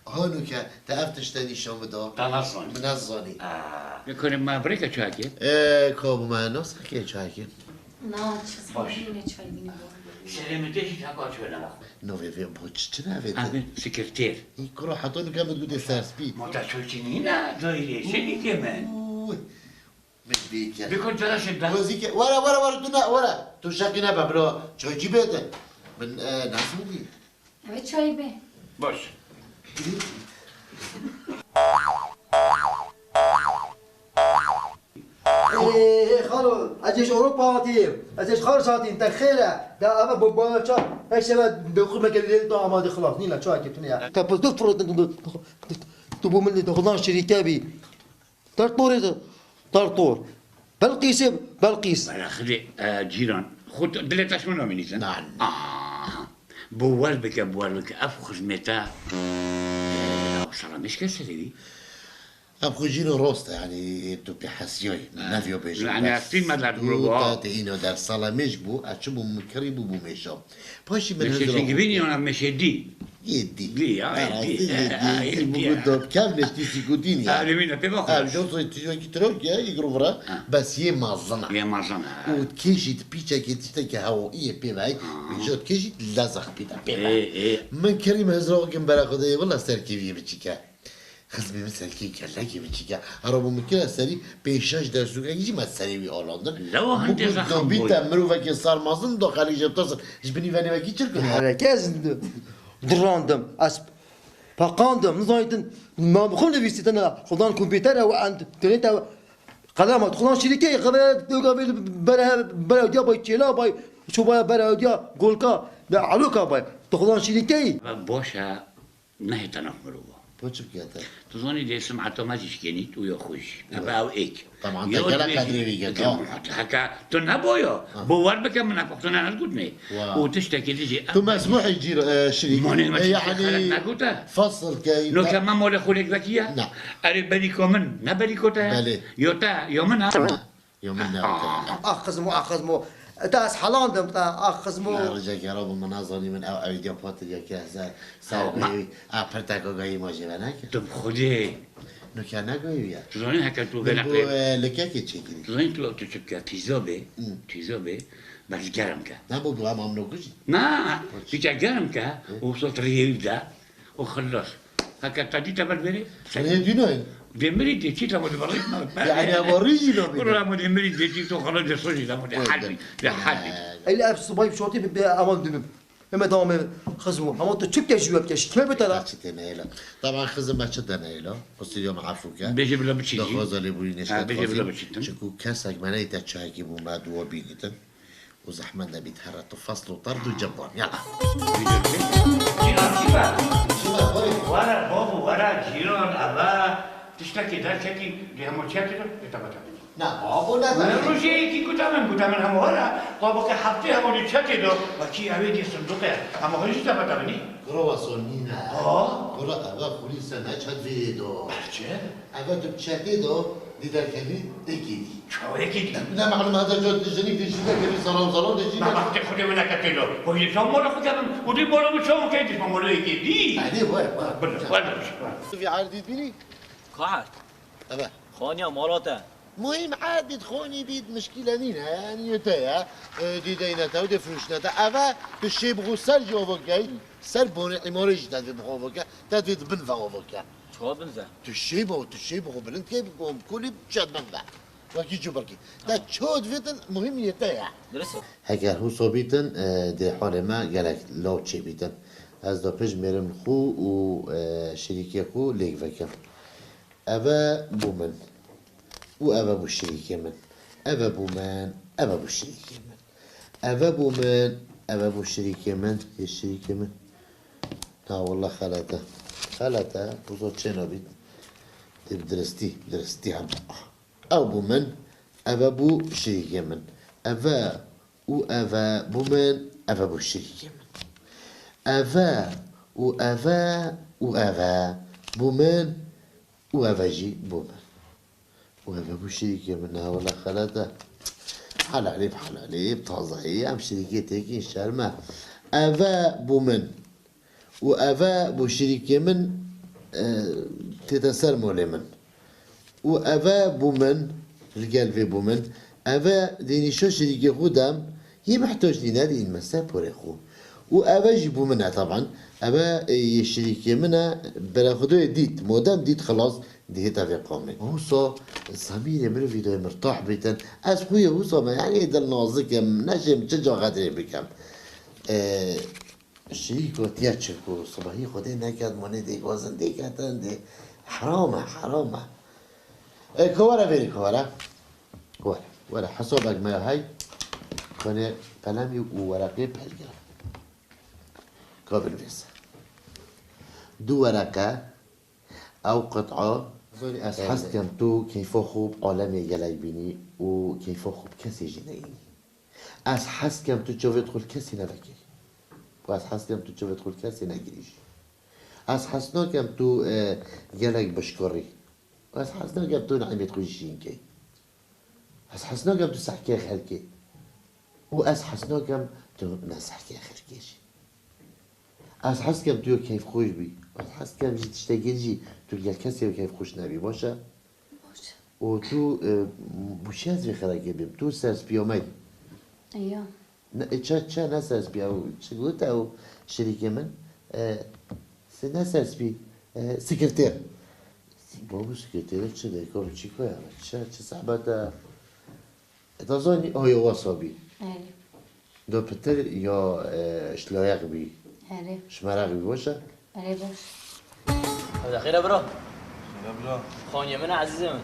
Hano ke te ev tişte nîşan bida. Te nezanî. Min nezanî. Aa. Lê kurê me birêke çayekê? Ê, ka bû me nas heke çayekê. Na, çi zehmî ne çay bînî bo. Serê min tê jî heka çi wêne bexwe. Navê vê bo çi, çi navê te? Em sekreter. Î kuro heta nuke min gotê serspî. Ma te çay çinî ne, daîrê şirîkê min. Uy. Min vê kir. Bikun telaşê de. Wezî ke, were, were, were, tu ne, were. Tu şeqî nebe, bira. Çaycî bêdin. Min, e, nasıl dî? Evet, çay be. Baş. Ê, ê, xalo, ez ê ji Ewropa hatîm. Ez ê ji xaric hatîm, te xêr e. De eve bo, bo, çay. Her şeve de xwe meke lê tu amade xilas. Nîne, çay ke tune ya. Te pis tu fırlat, tu, tu, tu, tu bu milli de xuzan şirîke bî. Tertorê de, tertor. Belqîsê, Belqîs. Bela xidê, e, cîran. Xwe dilê te ji min namînîtin. Na, na. Aha. Bi wer bike, bi wer bike. Ev xizmete, e, salamêşke serê wî. Ev xwe jîno rost e, yanî tu pê hesiyayî. Min neviyo bêjim. Yanî bes ez tîn me derd tu bû. Ta te îno der salamêş bû, ez çi bû min kirî bû bû mêşa. Paşî min hezir Meşe çingivînî yana meşe dî. Yê dî. Dî ya, Ha, yê dî. Rastî yê dî. Yê dî. Bû dot kev neştî sîkûtînî ya. Ha, lê wî ne pê bexwe. Ha, dot soy tijokî tirok ya, îgro vira. Ha. Bes yê mazin e. Yê mazin e. Û kêşî di pîçekê tiştekî hewayî yê pê ve. Ha. Jot kêşî lezex pî de pê ve. Ê, ê. Min kirî min hizra xwe kim bera xwe de yê vila serkeviyê biçîke. Xizmê min serkê kelekê biçîke. Hera bû min kire serî pênc şeş dersûkekî jî me serê wî alandin. Lewa hindê zexam bû. Bû ku dobîte mirovekê sarmazin do xelî ji tirsin ji binî venê wekî çirkin. Hereke ez dirandim. Ez peqandim. Nizanîtin ma bi xwe nivîsîtine. Xudan kompîter ew enternêt ew qelema. Xudan şîrîkeyî xebe doga vê bere bere diya bay çêla bay. Çobaya bere diya golka. De aloka bay. Tu xudan şîrîkeyî. Boş e. Nehête nav mirova. Bo çi bike te? Tu zanî dê simeta me jî şikênît û ya xwe jî. Eve ew êk. Teban, te gelek qedrê wî girt, ha. Heke tu neboya, bo wer bike min heke tu ne ez gotine. Wa. Û tiştekî dijî. Tu mesmûhî cîr, e, şirîk. Manê me çi xelek negote. Fasl key. No ke me malê xwe lêk vekiye? Na. Erê berîka min, ne berîka te? Belê. Yo te, yo min ha? Na. Yo min ne. Ax xizmo, ax xizmo. Te ez helandim, te ax xizmo. Ne, ricek ya Rabbi, min nazanî min ew ew diya patir ya ke se, se, a pirteka gayî ma jê ve neke. Tu bi Xwedê. No ke ne gayî ya. Tu zanî heke tu vê neqlê. Bu, e, likekê çekirî. Tu zanî tu, tu çi bike, tîza bê, tîza bê, bes germ ke. Ne bu, bu em amno kujî. Na, tu çe germ ke, û sot riyê de. û xilas. Heke te dî te ber verê. Sen hê dî nayê? Demirî dê çî te xwe diberî. Yani, eva rî jî nabîne. Kurra me demirî dê çî to xala de sojî de xwe de hal bî. De hal bî. Eyle ev subay şortî bi, bi aman dibim. Heme tamam ev xizmo. Ama tu çik te jüwe bike, şikme bite la. Çi têne êla. Taban xizim me çi dene êla. Qusî yo me afû ke. Bêje bila biçî jî. Daxwaza lêbûrî nêşke. Ha, bêje bila biçî. Çiku kesek me neyte çayekî bû me duwa bînîtin. û zehmet nebît here tu fasl û terd û cebban. Yala. Cîran çi be? Çi be, xweyê? Were, babo, were, cîran, eve tiştekî derketî, dê hema çi tiro, dê te bete binî. Na, babo, ne. Min rojê yekî gote min, gote min hema were, babo ke heftê hema dê çetê do, wekî ew ê dê sindoqê, hema xwe jî te bete binî. Kuro we son nîne. Ha? Kuro eve xulî se ne çet vê do. Berçe? Eve tu çetê do, dî derkevî, êkî dî. Çawa êkî dî? Ne malum heta cot jinîk dê jî derkevî, salon salon dê jî. Ma wextê Xwedê min neke tê do. Xwedê çawa mola xwe kevim? Xwedê mola min çawa key dî? Ma mola êkê dî. Hadi, vay, vay. Bile, vay, vay. Tu vî erdî bînî? Ka erd? Eve. Xaniya mala te. Muhîm erd bît, xonî bît, mişkîle nîne, yanî yê te ye. E, dê deyne te û dê firûşne te. Eve tu şê bixwe ser jî ovo key, ser bonê îmarê jî te divê bixwe ovo ke, te divê di bin ve ovo ke. Çawa bin ve? Tu şê bo, tu şê bixwe bilind key, bi kom kulî çet bin ve. Wekî cubirkî. Te çawa divêtin muhîm yê te ye. Dirist e. Heger huso bîtin, e, dê halê me gelek law çêbîtin. Ez da pêş mêrim xwe û, e, şirîkê xwe lêk vekim. Eve bû min. Û eve bû şirîkê min. Eve bû min. Eve bû şirîkê min. Eve bû min. Eve bû şirîkê min. Yê şirîkê min. Na wele xelet e. Xelet e. Uzo çê nabît. Tê bi diristî, diristî hem. Ew bû min. Eve bû şirîkê min. Eve û eve bû min. Eve bû şirîkê min. Eve û eve û eve bû min. Û eve jî bû min. Û eve bû şirîkê min, ha wele xelet e. Helalî bi helalî, bi tazayî, em şirîkê têkîn şerm e. Eve bû min. Û eve bû şirîkê min, e, tête ser molê min. Û eve bû min, li gel vê bû min. Eve dê nîşo şirîkê xwe dem, yê mihtoc nîne dê înme ser porê xwe. Û eve jî bû min e taban. Eve, e, yê şirîkê min e, bere xwe doyê dît, modem dît xilas, dihête vê qamê. Wisa zamîrê min û vîdyoyê mirtah bîtin. Ez xwe yê wisa me, yanî dil nazik im, neşêm çi ca xetirê bikim. E, Şirîk gotiye çi ku sibahî Xwedê neket, monê dê gazin dê ketin dê. Heram e, heram e. E, ku were vêrî ku were. Were, were. Hesabek me hey. Konê qelemî û wereqê pelgir. Ka binivîse. Du wereqe, ew qit'a, ez hez kem tu keyfa xwe bi alemê gelek bînî û keyfa xwe bi kesê jî neyînî. Ez hez kem tu çavê xwe li kesî nevekirî. Û ez hez kem tu çavê xwe li kesî negirî jî. Ez hez nakem tu, e, gelek bişkurî. Û ez hez nakem tu neîmêt xwe jî şîn key. Ez hez nakem tu sehkê xelkê. Û ez hez nakem tu ne sehkê xelkê jî. Ez hez kem tu yo keyfxweş bî. Ez hez kem jî tiştekî jî tu li gel kesê yo keyfxweş nebî. Baş e? Baş e. Û tu, e, bû çi ez vê xerekê bêm? Tu serspîya me yî. Eya. Ne, e, çe, çe ne serspî ew? Çi got ew şirîkê min? E, se ne serspî? E, sekretêr. Babû sekretêrê çi de? Ka çi ka ya? Çi, çi sebet e? E, da zanî, ayo wasa bî. Erê. Do pitir ya, e, şlayeq bî. Erê. Şmereq bî, baş e? Erê, baş. Hewda xêr e, bira. Xêr e, bira. Xaniyê min e, ezîzê min.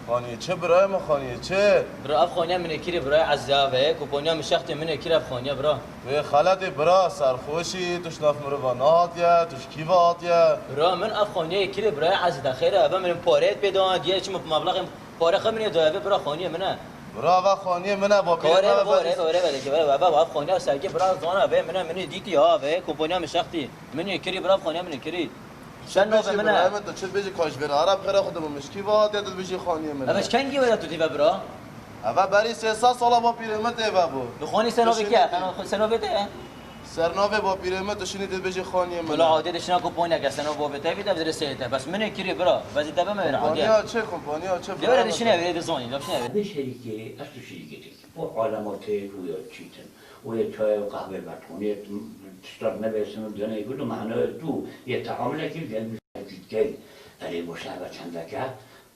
Xaniyê çi, birayê min, xaniyê çi? Bira, ev xaniya min ê kirê, birayê ezîz e, ve, kompanya min şextê min ê kirê ev xaniya, bira. Wê xeletê, bira, serxweşî, tu ji nav mirova nehatiye, tu ji kî ve hatiye? Bira, min ev xaniya ê kirê, birayê ezîz e, xêr e, eve min pareyê pê da, diye çi min mebleğê Pare xwe min ê daye, vê bira xaniyê min e. Bira, va xaniyê min e, va pîrê Kare me ve bore, bere. Bore, bere, bere, baba, va xaniya serkê bira zana, ve min e, min ê dîtî ha, ve kompanya min şextî. Min ê kirî bira, xaniya min ê kirî. Sen navê min e. Bira, min tu çi dibêjî, ka ji vêre ara bi xêra xwe de min mişkî va hatiye, tu dibêjî xaniyê min e. Eve ji kengî were tu dî ve bira? Eve berî sê sed sala va pîrê min tê ve bû. Tu xanî sen navê kî ye? Sen navê te ye? Ser navê bapîrê min tu şinî dibêjî xaniyê min. Wela adê de şina ku poyne ke, sen o bapê te vî de vizirê seyê te. Bes min ê kirî bira. Vezî te bime wêre adê. Kompanya çi, kompanya çi? De were de şine vêrê de zonî, de şine vêrê. Vê şerîkê, ez tu şerîkê tek. O alema tê û ya çîtin. O yê çay û qehve bertonê, tiştar nebêsin û dene gul û mehna tu yê teamile kir gel bir gel. Erê boşa ve çendeke.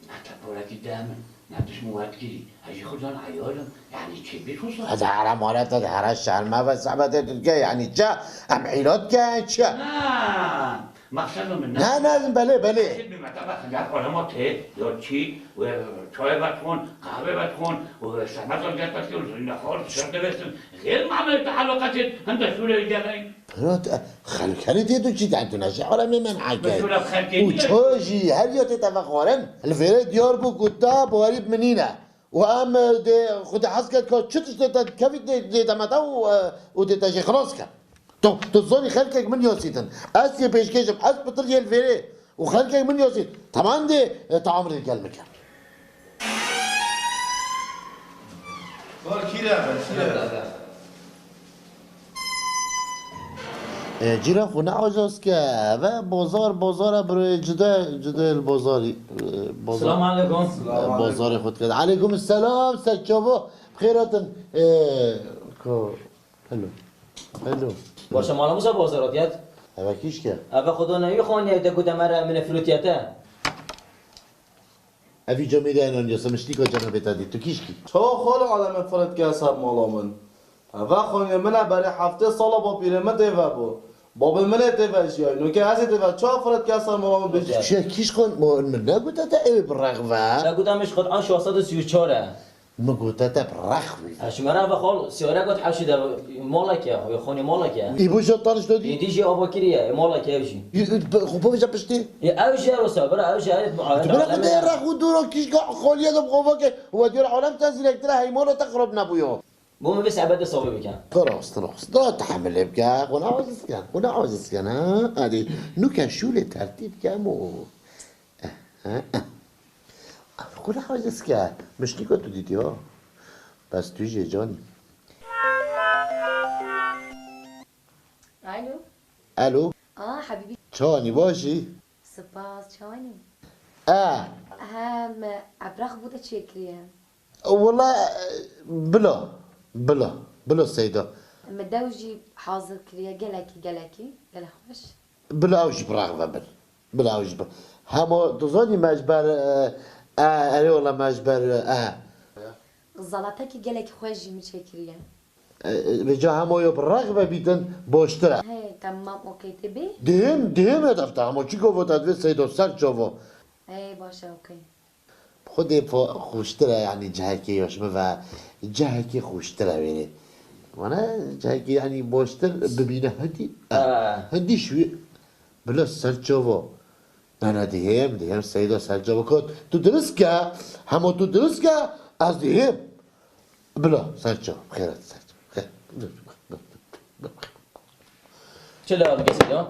Ne te porekî de min, ne tu ji min wetkirî. Ez jî xwe can eyal im. Yanî çi bî wisa? Ez here mala te, here şerme ve sebetê tu dike, yanî çi? Em îlat ke çi? Na, maqseda min ne. Ne, ne, belê, belê. Maqsed min me te ve xingar olema tê, ya çî, wê çayê vedixwin, qehwê vedixwin, wê şerme zor gel te dike, wê zirîne xor, şer divesin. Xêr mame tu elaqetê hinde şûrê geley. Pira te, xelkê tê tu çi de, tu neşe alemê min heke. Û ço jî her ya tê te vexwarin. Li vêrê diyar bû ku te bawerî bi min nîne. Û em, e, dê, Xwedê hez ket ka çi tiştê te kevî dê, dê te me te û, e, û dê te jê xilas ke. Tu, tu zanî xelkek min yasîtin. Ez yê pêşkêş im, ez pitir yê li vêrê. Û xelkek min yasît. Teman dê, e, teamrê gel min ke. Bar kîre be, kîre be. E, cîran xwe ne aciz ke. Ve bozar, bozara biroyê cide, cide li bozarî, e, bozar. Selamun aleyküm. E, bozarê xwe dike. Aleyküm selam, ser çavo. Bi xêr hatin. E, ko, hello. Hello. Başa mala Musa bozar hat yat. Eve kîşke. Eve xudo ne yî xaniye de gude mere mine flutiyete. Evî camî de enanca simiştîka cenabê te dî. Tu kîşkî? Çawa xalo alemê firit ke ser mala min? Eve xaniyê min e berê heftê sala bapîrê min tê vebû. Babê min ê tê vejiyay. Nûke ez ê tê ve çawa firit ke ser mala min bêjî? Çi kîşkan ma min negute te ew ê bi rex ve? Te guta min ji Qur'an şeş sed û sî û çar e. Min gote te bi rex ve. Ez ji me re ve xal siyare got hewşî de malek e, xaniyê malek e. Î bu jî taniş dodî? Êdî jî ava kiriye, ê malek e ew jî. Xwe bivêje piştî? Ê ew jî ero se, bira ew jî ero. Tu bira xwe de rex û dûr û kîşka xaliye de bi xwe veke. We diyar alem te zîrektir e, heymana te xirab nebûyo. Bo min vê sebete safî bike. Rast, rast. Da tehemilê bike. Xwe ne aciz ken. Xwe ne aciz ken, ha? Hadi. Nûke şûlê tertîb ke mo. Eh, eh, eh. Xwe ne aciz ke. Miştîka tu dîtî, ha? Bes tu jê canî. Alo. Alo. Aa, Habîbî. Çawanî, baş î? Spas, çawanî? E. Hem, ebraq bû de çêkiriye. Wela, bila, bila, bila Seyda. Me dew jî hazir kiriye, gelekî, gelekî, gelek xweş. Bila ew jî bi rex ve bin. Bila ew jî bi-, hema tu zanî me ji ber, e, e, erê wela me ji ber, e. Zalatekî gelekî xweş jî min çêkiriye. E, e, vêca hemo yo bi rex ve bîtin, boştir e. He, tamam, okey, tê bê? Dihêm, dihêm e defte hemo. Çi govo te divê Seydo ser çavo. He, baş e, okey. Xwedê xo-, xweştir e, yanî cihekê ya ji min ve cihekê xweştir e wêrê. Wana cihekê yanî boştir bibîne hindî, eh, Ha. hindî şû-, bila ser çavo. Ne, ne, dihêm, dihêm Seyda ser çavo kot. Tu dirist ke, hemo tu dirist ke, ez dihêm. Bila ser çavo, xêret ser çavo. Xêr. Çi lê dike Seyda?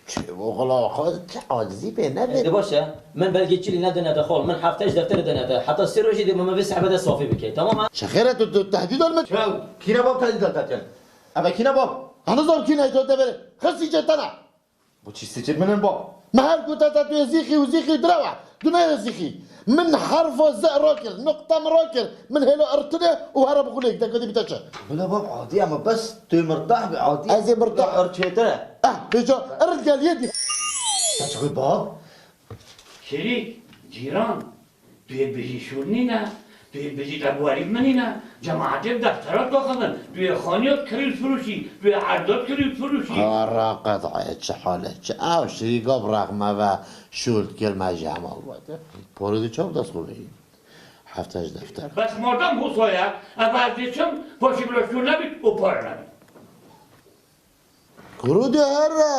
Çi, oxula, xwe, çi acizî pê nebê. E, de baş e. Min belgê çilî nedine te xal. Min heftê ji defterê dine te. Heta sê rojî dê min vê sehbete safî bikey. Tamam ha? Çi xêr e tu, tu tehdîd min? Çaw, kîne bab tehdîd te kir? Eve kîne bab? Hanizam kîne tu devê. Xir sîcê te ne. Bu çi sicil min in bab? Me her ku te, te tu yê zîxî û zîxî direwe. Tu ne yê zîxî. Min herfa ze rakir, nuqta min rakir. Min hêlo irtine û here bi xulê, te kotî bî te çi? Bila bab, adî ama bes tu yê mirtah bî, adî. Ez ê mirtah. Ir çêtir e. Eh, bêca, ir geliyê dî. Te çi xwe bab? Şerîk, cîran, tu yê bijî şûr nîne, tu yê bijî te bi werî min nîne, cemaetê bi defterat daxivin, tu yê xaniyat kirî û firûşî, tu yê erdat kirî û firûşî. Ara qet çi hal e, çi? Ew şerîka bi rexme ve şûr dikir me jî hema wete. Poro dî çav dest xwe veyî. Hefte ji defter. Bes madem hosa ye, ev ez dê çim, paşî bila şûr nebît û pare nebît. Kurû de here.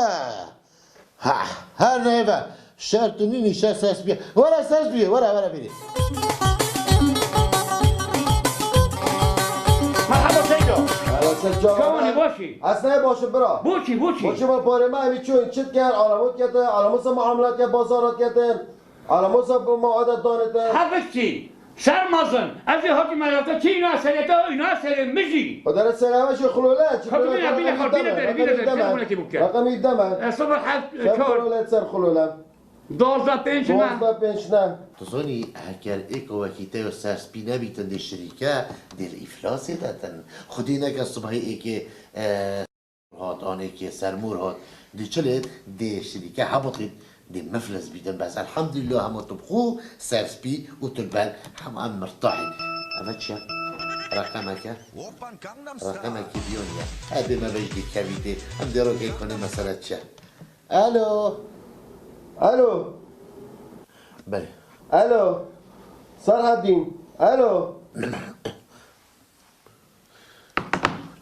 Ha, her neyve. Şer tu nînî, şer ser spiye. Were ser spiye, were, were bîrî. Merhaba Seydo. Merhaba Seydo. Çawanî, başî? Ez ne başim bira. Boçî, boçî? Boçî, min parê me evî çûn, çit ker, aramot ketin, aramosa muamelat ket, bazarat ketin. Alamosa bi ma adet danê te. Heviştî, ser mezin, ez ê hatî me te çi îna serê te, îna serê min jî. O dere serê me jî xulole, çi Xwe bîne, bîne, bîne, bîne, bîne, bîne, bîne, bîne, bîne, bîne. Raqemî deme. E, sifir heft, e, çar. Sifir xulole, ser xulole. Duwazdeh pênc ne. Duwazdeh pênc ne. Tu zanî, heker êko wekî te yo ser spî nebîtin dê şirîke, dê li îflasê de tin. Xwedî neke sibahê êkê, e, hat, anêkê sermûr hat. Dê çi lêt? Dê şirîke hebitît, dê miflis bîtin. Bes elhamdülillah hema tu bi xwe serspî û tu li ber hema em mirtahîn. Eve çi ye? Reqemeke? Reqemekî biyonî ye. Ebê me vejî kevî tê. Em dê rokê konê mesele çi ye? Alo? Alo? Belê. Alo? Serhedîn? Alo?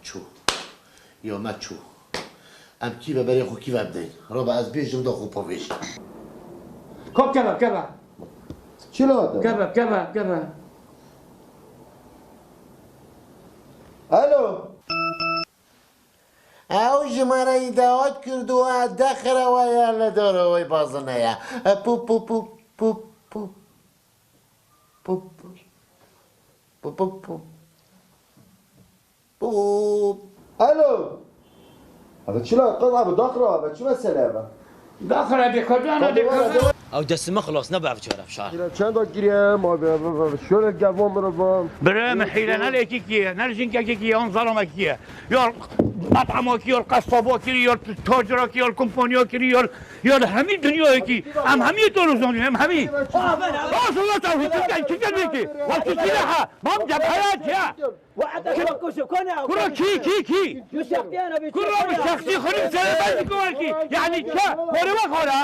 Çû. Ya me çû. Em kî ve berê xwe kî ve bideyîn? Rabe ez bêjim da xwe pavêjî. Kop keve, keve. Çi late? Keve, keve, keve. Alo. Ew ji me re îdaat kirdo, e dexire we ya li dora wê bazine ye. E, pu, pu, pu, pu, pu. Pup, pup. Pup, pup, pup. Pup. Alo. Abi çila qız abi daxra abi çi mesele abi? Daxra de kodana de kodana. Ew destê min xilas nebe ev cara fişar. Kira çenda kiriye ma be be be şöyle gavon bire van. Bire mi hîle ne lêkî kiye, ne jinkekî kiye, on zalama kiye. Yol matamo ki, yol qasabo kiri, yol tociro ki, yol komponiyo kiri, yol, yol hemî dinyayê ki. Em hemî to rozonî, em hemî. Rasulullah tawhid, çiken, çiken ki. Wa çiken ha. Mam cebhaya ya. Kuro kî, kî, kî? Kuro bi şexsî xwe bi serebay dike wer kî. Yani ça, xwe re we xwe re.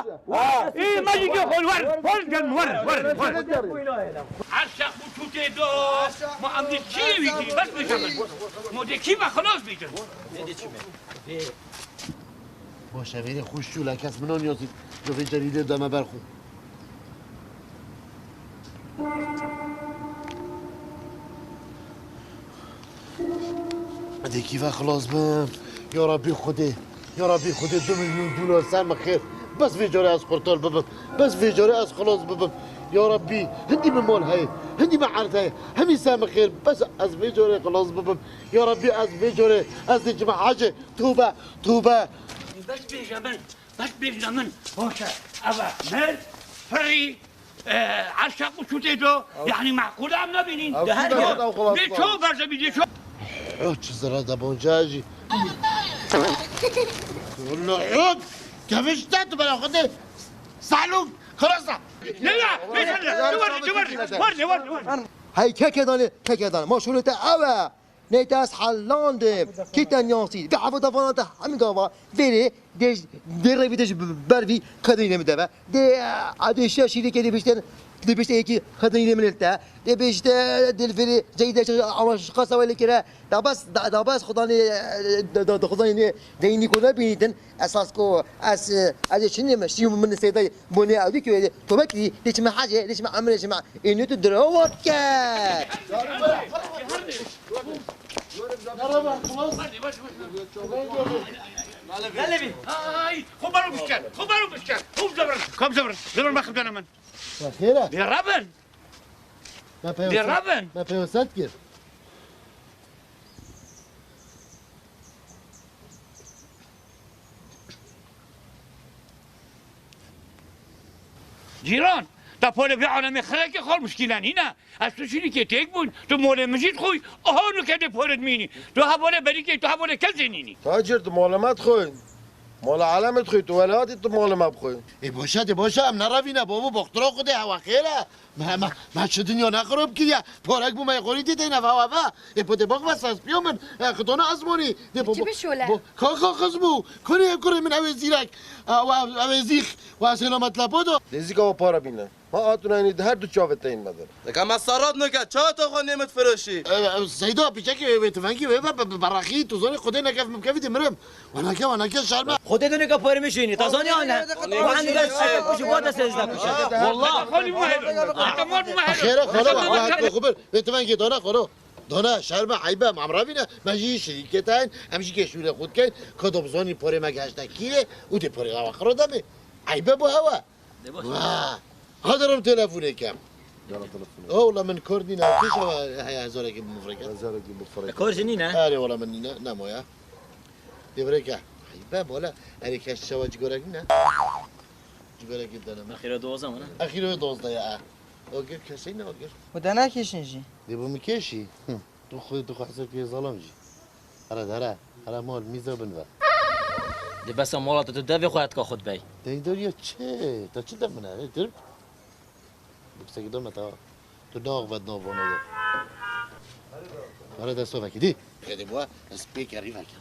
Ê, me jî ke xwe wer, wer gen, wer, wer, wer. Her şex bu çûtê do, ma em dê kî wî kî, bes bêje min. Ma dê kî me xilas bêje. Baş e, vêrê xweş çû, la kes min anîyasî, ji vê cerîdê deme ber xwe. Dê kî ve xilas bim. Ya Rabbî Xwedê, ya Rabbî Xwedê du milyon dolar ser min xêr. Bes vê carê ez qurtar bibim. Bes vê carê ez xilas bibim. Ya Rabbî, hindî min mal heye, hindî min erd heye. Hemî ser min xêr. Bes ez vê carê xilas bibim. Ya Rabbî ez vê carê ez dê çime hecê. Tûbe, tûbe. Bes bêje min, bes bêje min. Baş e, ev e, mir, firî, e, erşaq û çûtê do, yanî meqûl em nebînîn. Ew çi berze ew xilas bû? Dê ço berze bî, dê ço. Ew çi zira de bonca jî. Allah'ım, kevişte tu bana xwedê. Salûk, xirasa. Ne ya? Ne ya? Ne var, ne var? Var, ne var, ne var? Hey, keke danê, keke danê. Ma şûlê te ew e. Neyte ez helandim. Kî te niyasî? Vê hevda vana te hemî gava. Verê dê, dê revî dê ji ber vî qedrî nêmi deve. Dê, a dê şiya şîrî ke dê bişte, dê bişte yekî qedrî nêmi te. Dê bişte dil verê ceyde ama şiqasa wê lê kire. Da bas, da, da bas xudanê, da, da, da xudanê ne, deyni ko ne bînîtin. Esas ko ez, ez çi nême, şî min seyday. Bonê ew dî ki wê tobekî, dê çime hecê, dê çime emrê çime. Ênê tu dirawa ket. Ay, xwe bero bişken, xwe bero bişken. Kom zebirin, kom zebirin. Xêr e? Dê rabin. Me peywe Dê sed, rabin. Me peywe sed kir. Cîran, te polê vê alemê xelekê xal muşkîle nîne. Ez tu şînîkê têk bûn, tu molê min jî dixwî, aha nuke dê polê dimînî. Tu ha bolê berîkê, tu ha bolê kesê nînî. Tacir, tu molê me dixwî. Mola alemê dixwî, tu wele hatî tu molê me bixwî. Ê boşe, dê boşe, em nerevîne, babo, boxtira xwe dê hewa xêr e. Me, me, me çi dinya ne xirab kiriye. Parek bû me xorî dî teyne ve ve. Ê po dê bak ve ses piyo min. E, xidona ezmonî. Dê po, Çi bişole? Bo, ka, ka, xizmû. Kurê, kurê min ew ê zîrek. E, ew, ew ê zîx. Wa selamet lepo do. Lêzîka wa para bîne. Ma hatûna inî di her du çavê te yên me der. Dika me serrat nike, çawa to xwe nêmit firoşî? E, e, Seyda, piçekê wê, wê tivengî wê ve, be, be, beraxî, tu zanî Xwedê nekef min bikevî dê mirim. Wanake, wanake şerme. Xwedê dû nike parê min şînî, ta zanî an e. Wan dike şerme, kuşu bata sezda kuşu. Wallah. Xwedê bû me helo. Xwedê bû me helo. Xêre, xwedê, xwedê, xwedê, xwedê. Wê tivengî dana, xwedê. Dana, şerme, eybe, em amravîne, me jî şirîketayên, em jî ke şûrê xwe dikeyn, ka do bizanî parê me gehişte kîrê û dê parê xwe xiro demê. Eybe bo hewa. Dê baş. Wa! Hadi rim telefonê kem. Yala telefonê. O, wala min kor nîne. Kî şewa heye hezarekî bi mufreke? Hezarekî bi mufreke. E, kor jî nîne? Erê, wala min nîne. Nemo ya. Devreke. Ay, be, wala. Erê, keş şewa cigorek nîne. Cigorekî dene min. Axire doza min, ha? Axire doza ya. O gir kesey ne o gir? Bu da nakêşin jî. Dê bo min kêşî. Hı. Tu xwe, tu xwe hesab kê zalim jî. Here, here, here mal mîza bin ve. Di besa mala te tu devê xwe hetka xwe dibey. Deydariya çi? Te çi de min e? Ê, tir. Yüksekî dome ta. Tu naxvet navona de. Here dest vekî dî. Xedê bû, ez pê kerî vekim.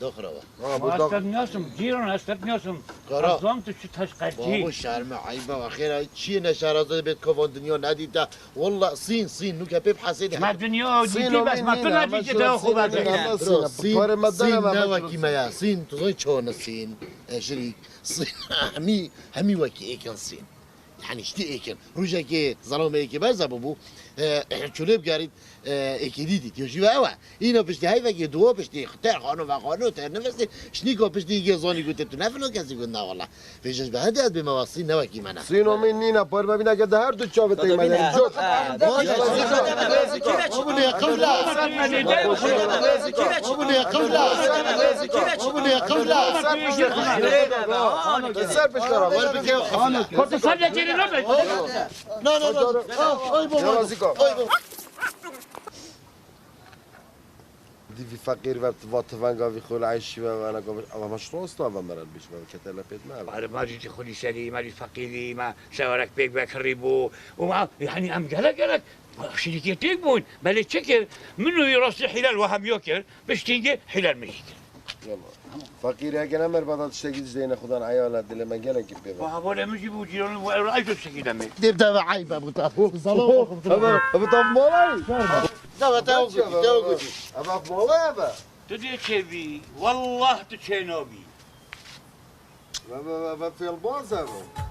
Doxira we. Ha, bu Ma da- ez te niyasim, cîran ez te niyasim. Kara. Ez zam tu çi teşqerçî. Babo şerme, eybe, axêra çiyê neşaraza bêt kovan dinya nedîte. Wallah, sîn, sîn, nuke pê bihesê de. Ma dinya Sîn dîtî o bes, ma tu nîne, nedîtî ama te şuna xwe sîn, berdin. Ama sîn, Bro, sîn, pare me sîn dene, ne ama wekî şuna me ya, sîn, tu zay çone sîn, e, şirîk, sîn, hemî, hemî wekî êkin sîn. Yanî ştî êkin. Rojekê zelamê êkê berze bûbû. E, çûlê bigerît, e, êkê dî dît. Yo jî ve ew e. Îna piştî heyvekê duwa piştî ter xano vexano ter nefesê. Şnîka piştî êkê zanî gote tu ne filo kesî got na wala. Vêje ji be hindê ez bême westî ne wekî me ne. Sîno min nîne, parve bîne ke de her du çavê têk me derin. Cot. Ser piştera. Wer bike. Xwe tu ser de gerî nabe. Na, na, na. Ay baba. Ay baba. Dî vî feqîr ve va tivenga vî xwe li eyşî ve ve ena gavê. Ama ma ştosta ve merel bîş ve ketele pêt me. Arê ma jî xulî serî, ma jî feqîrî, ma sewarek pêk ve kirî bû. Û ma, yanî em gelek gelek şirîkê pêk bûn. Belê çi kir? Min û rastî Hîlal we hemiyo kir. Piştîngê Hîlal min jî kir. Yallah. Feqîr heke ne merba da tiştekî dişteyne xudan eyala dilê me gelekî pê ve. Wa, bo lê min jî bû cîranî bu ew ay tiştekî demê. Dêv deve eybe bu ta. Zalim. Ebe, ebe tam malay. Deve te o gudi, te o gudi. Ebe malay ebe. Tu dê çêbî, wallah tu çênabî. Ebe, ebe fêlbaz ebe.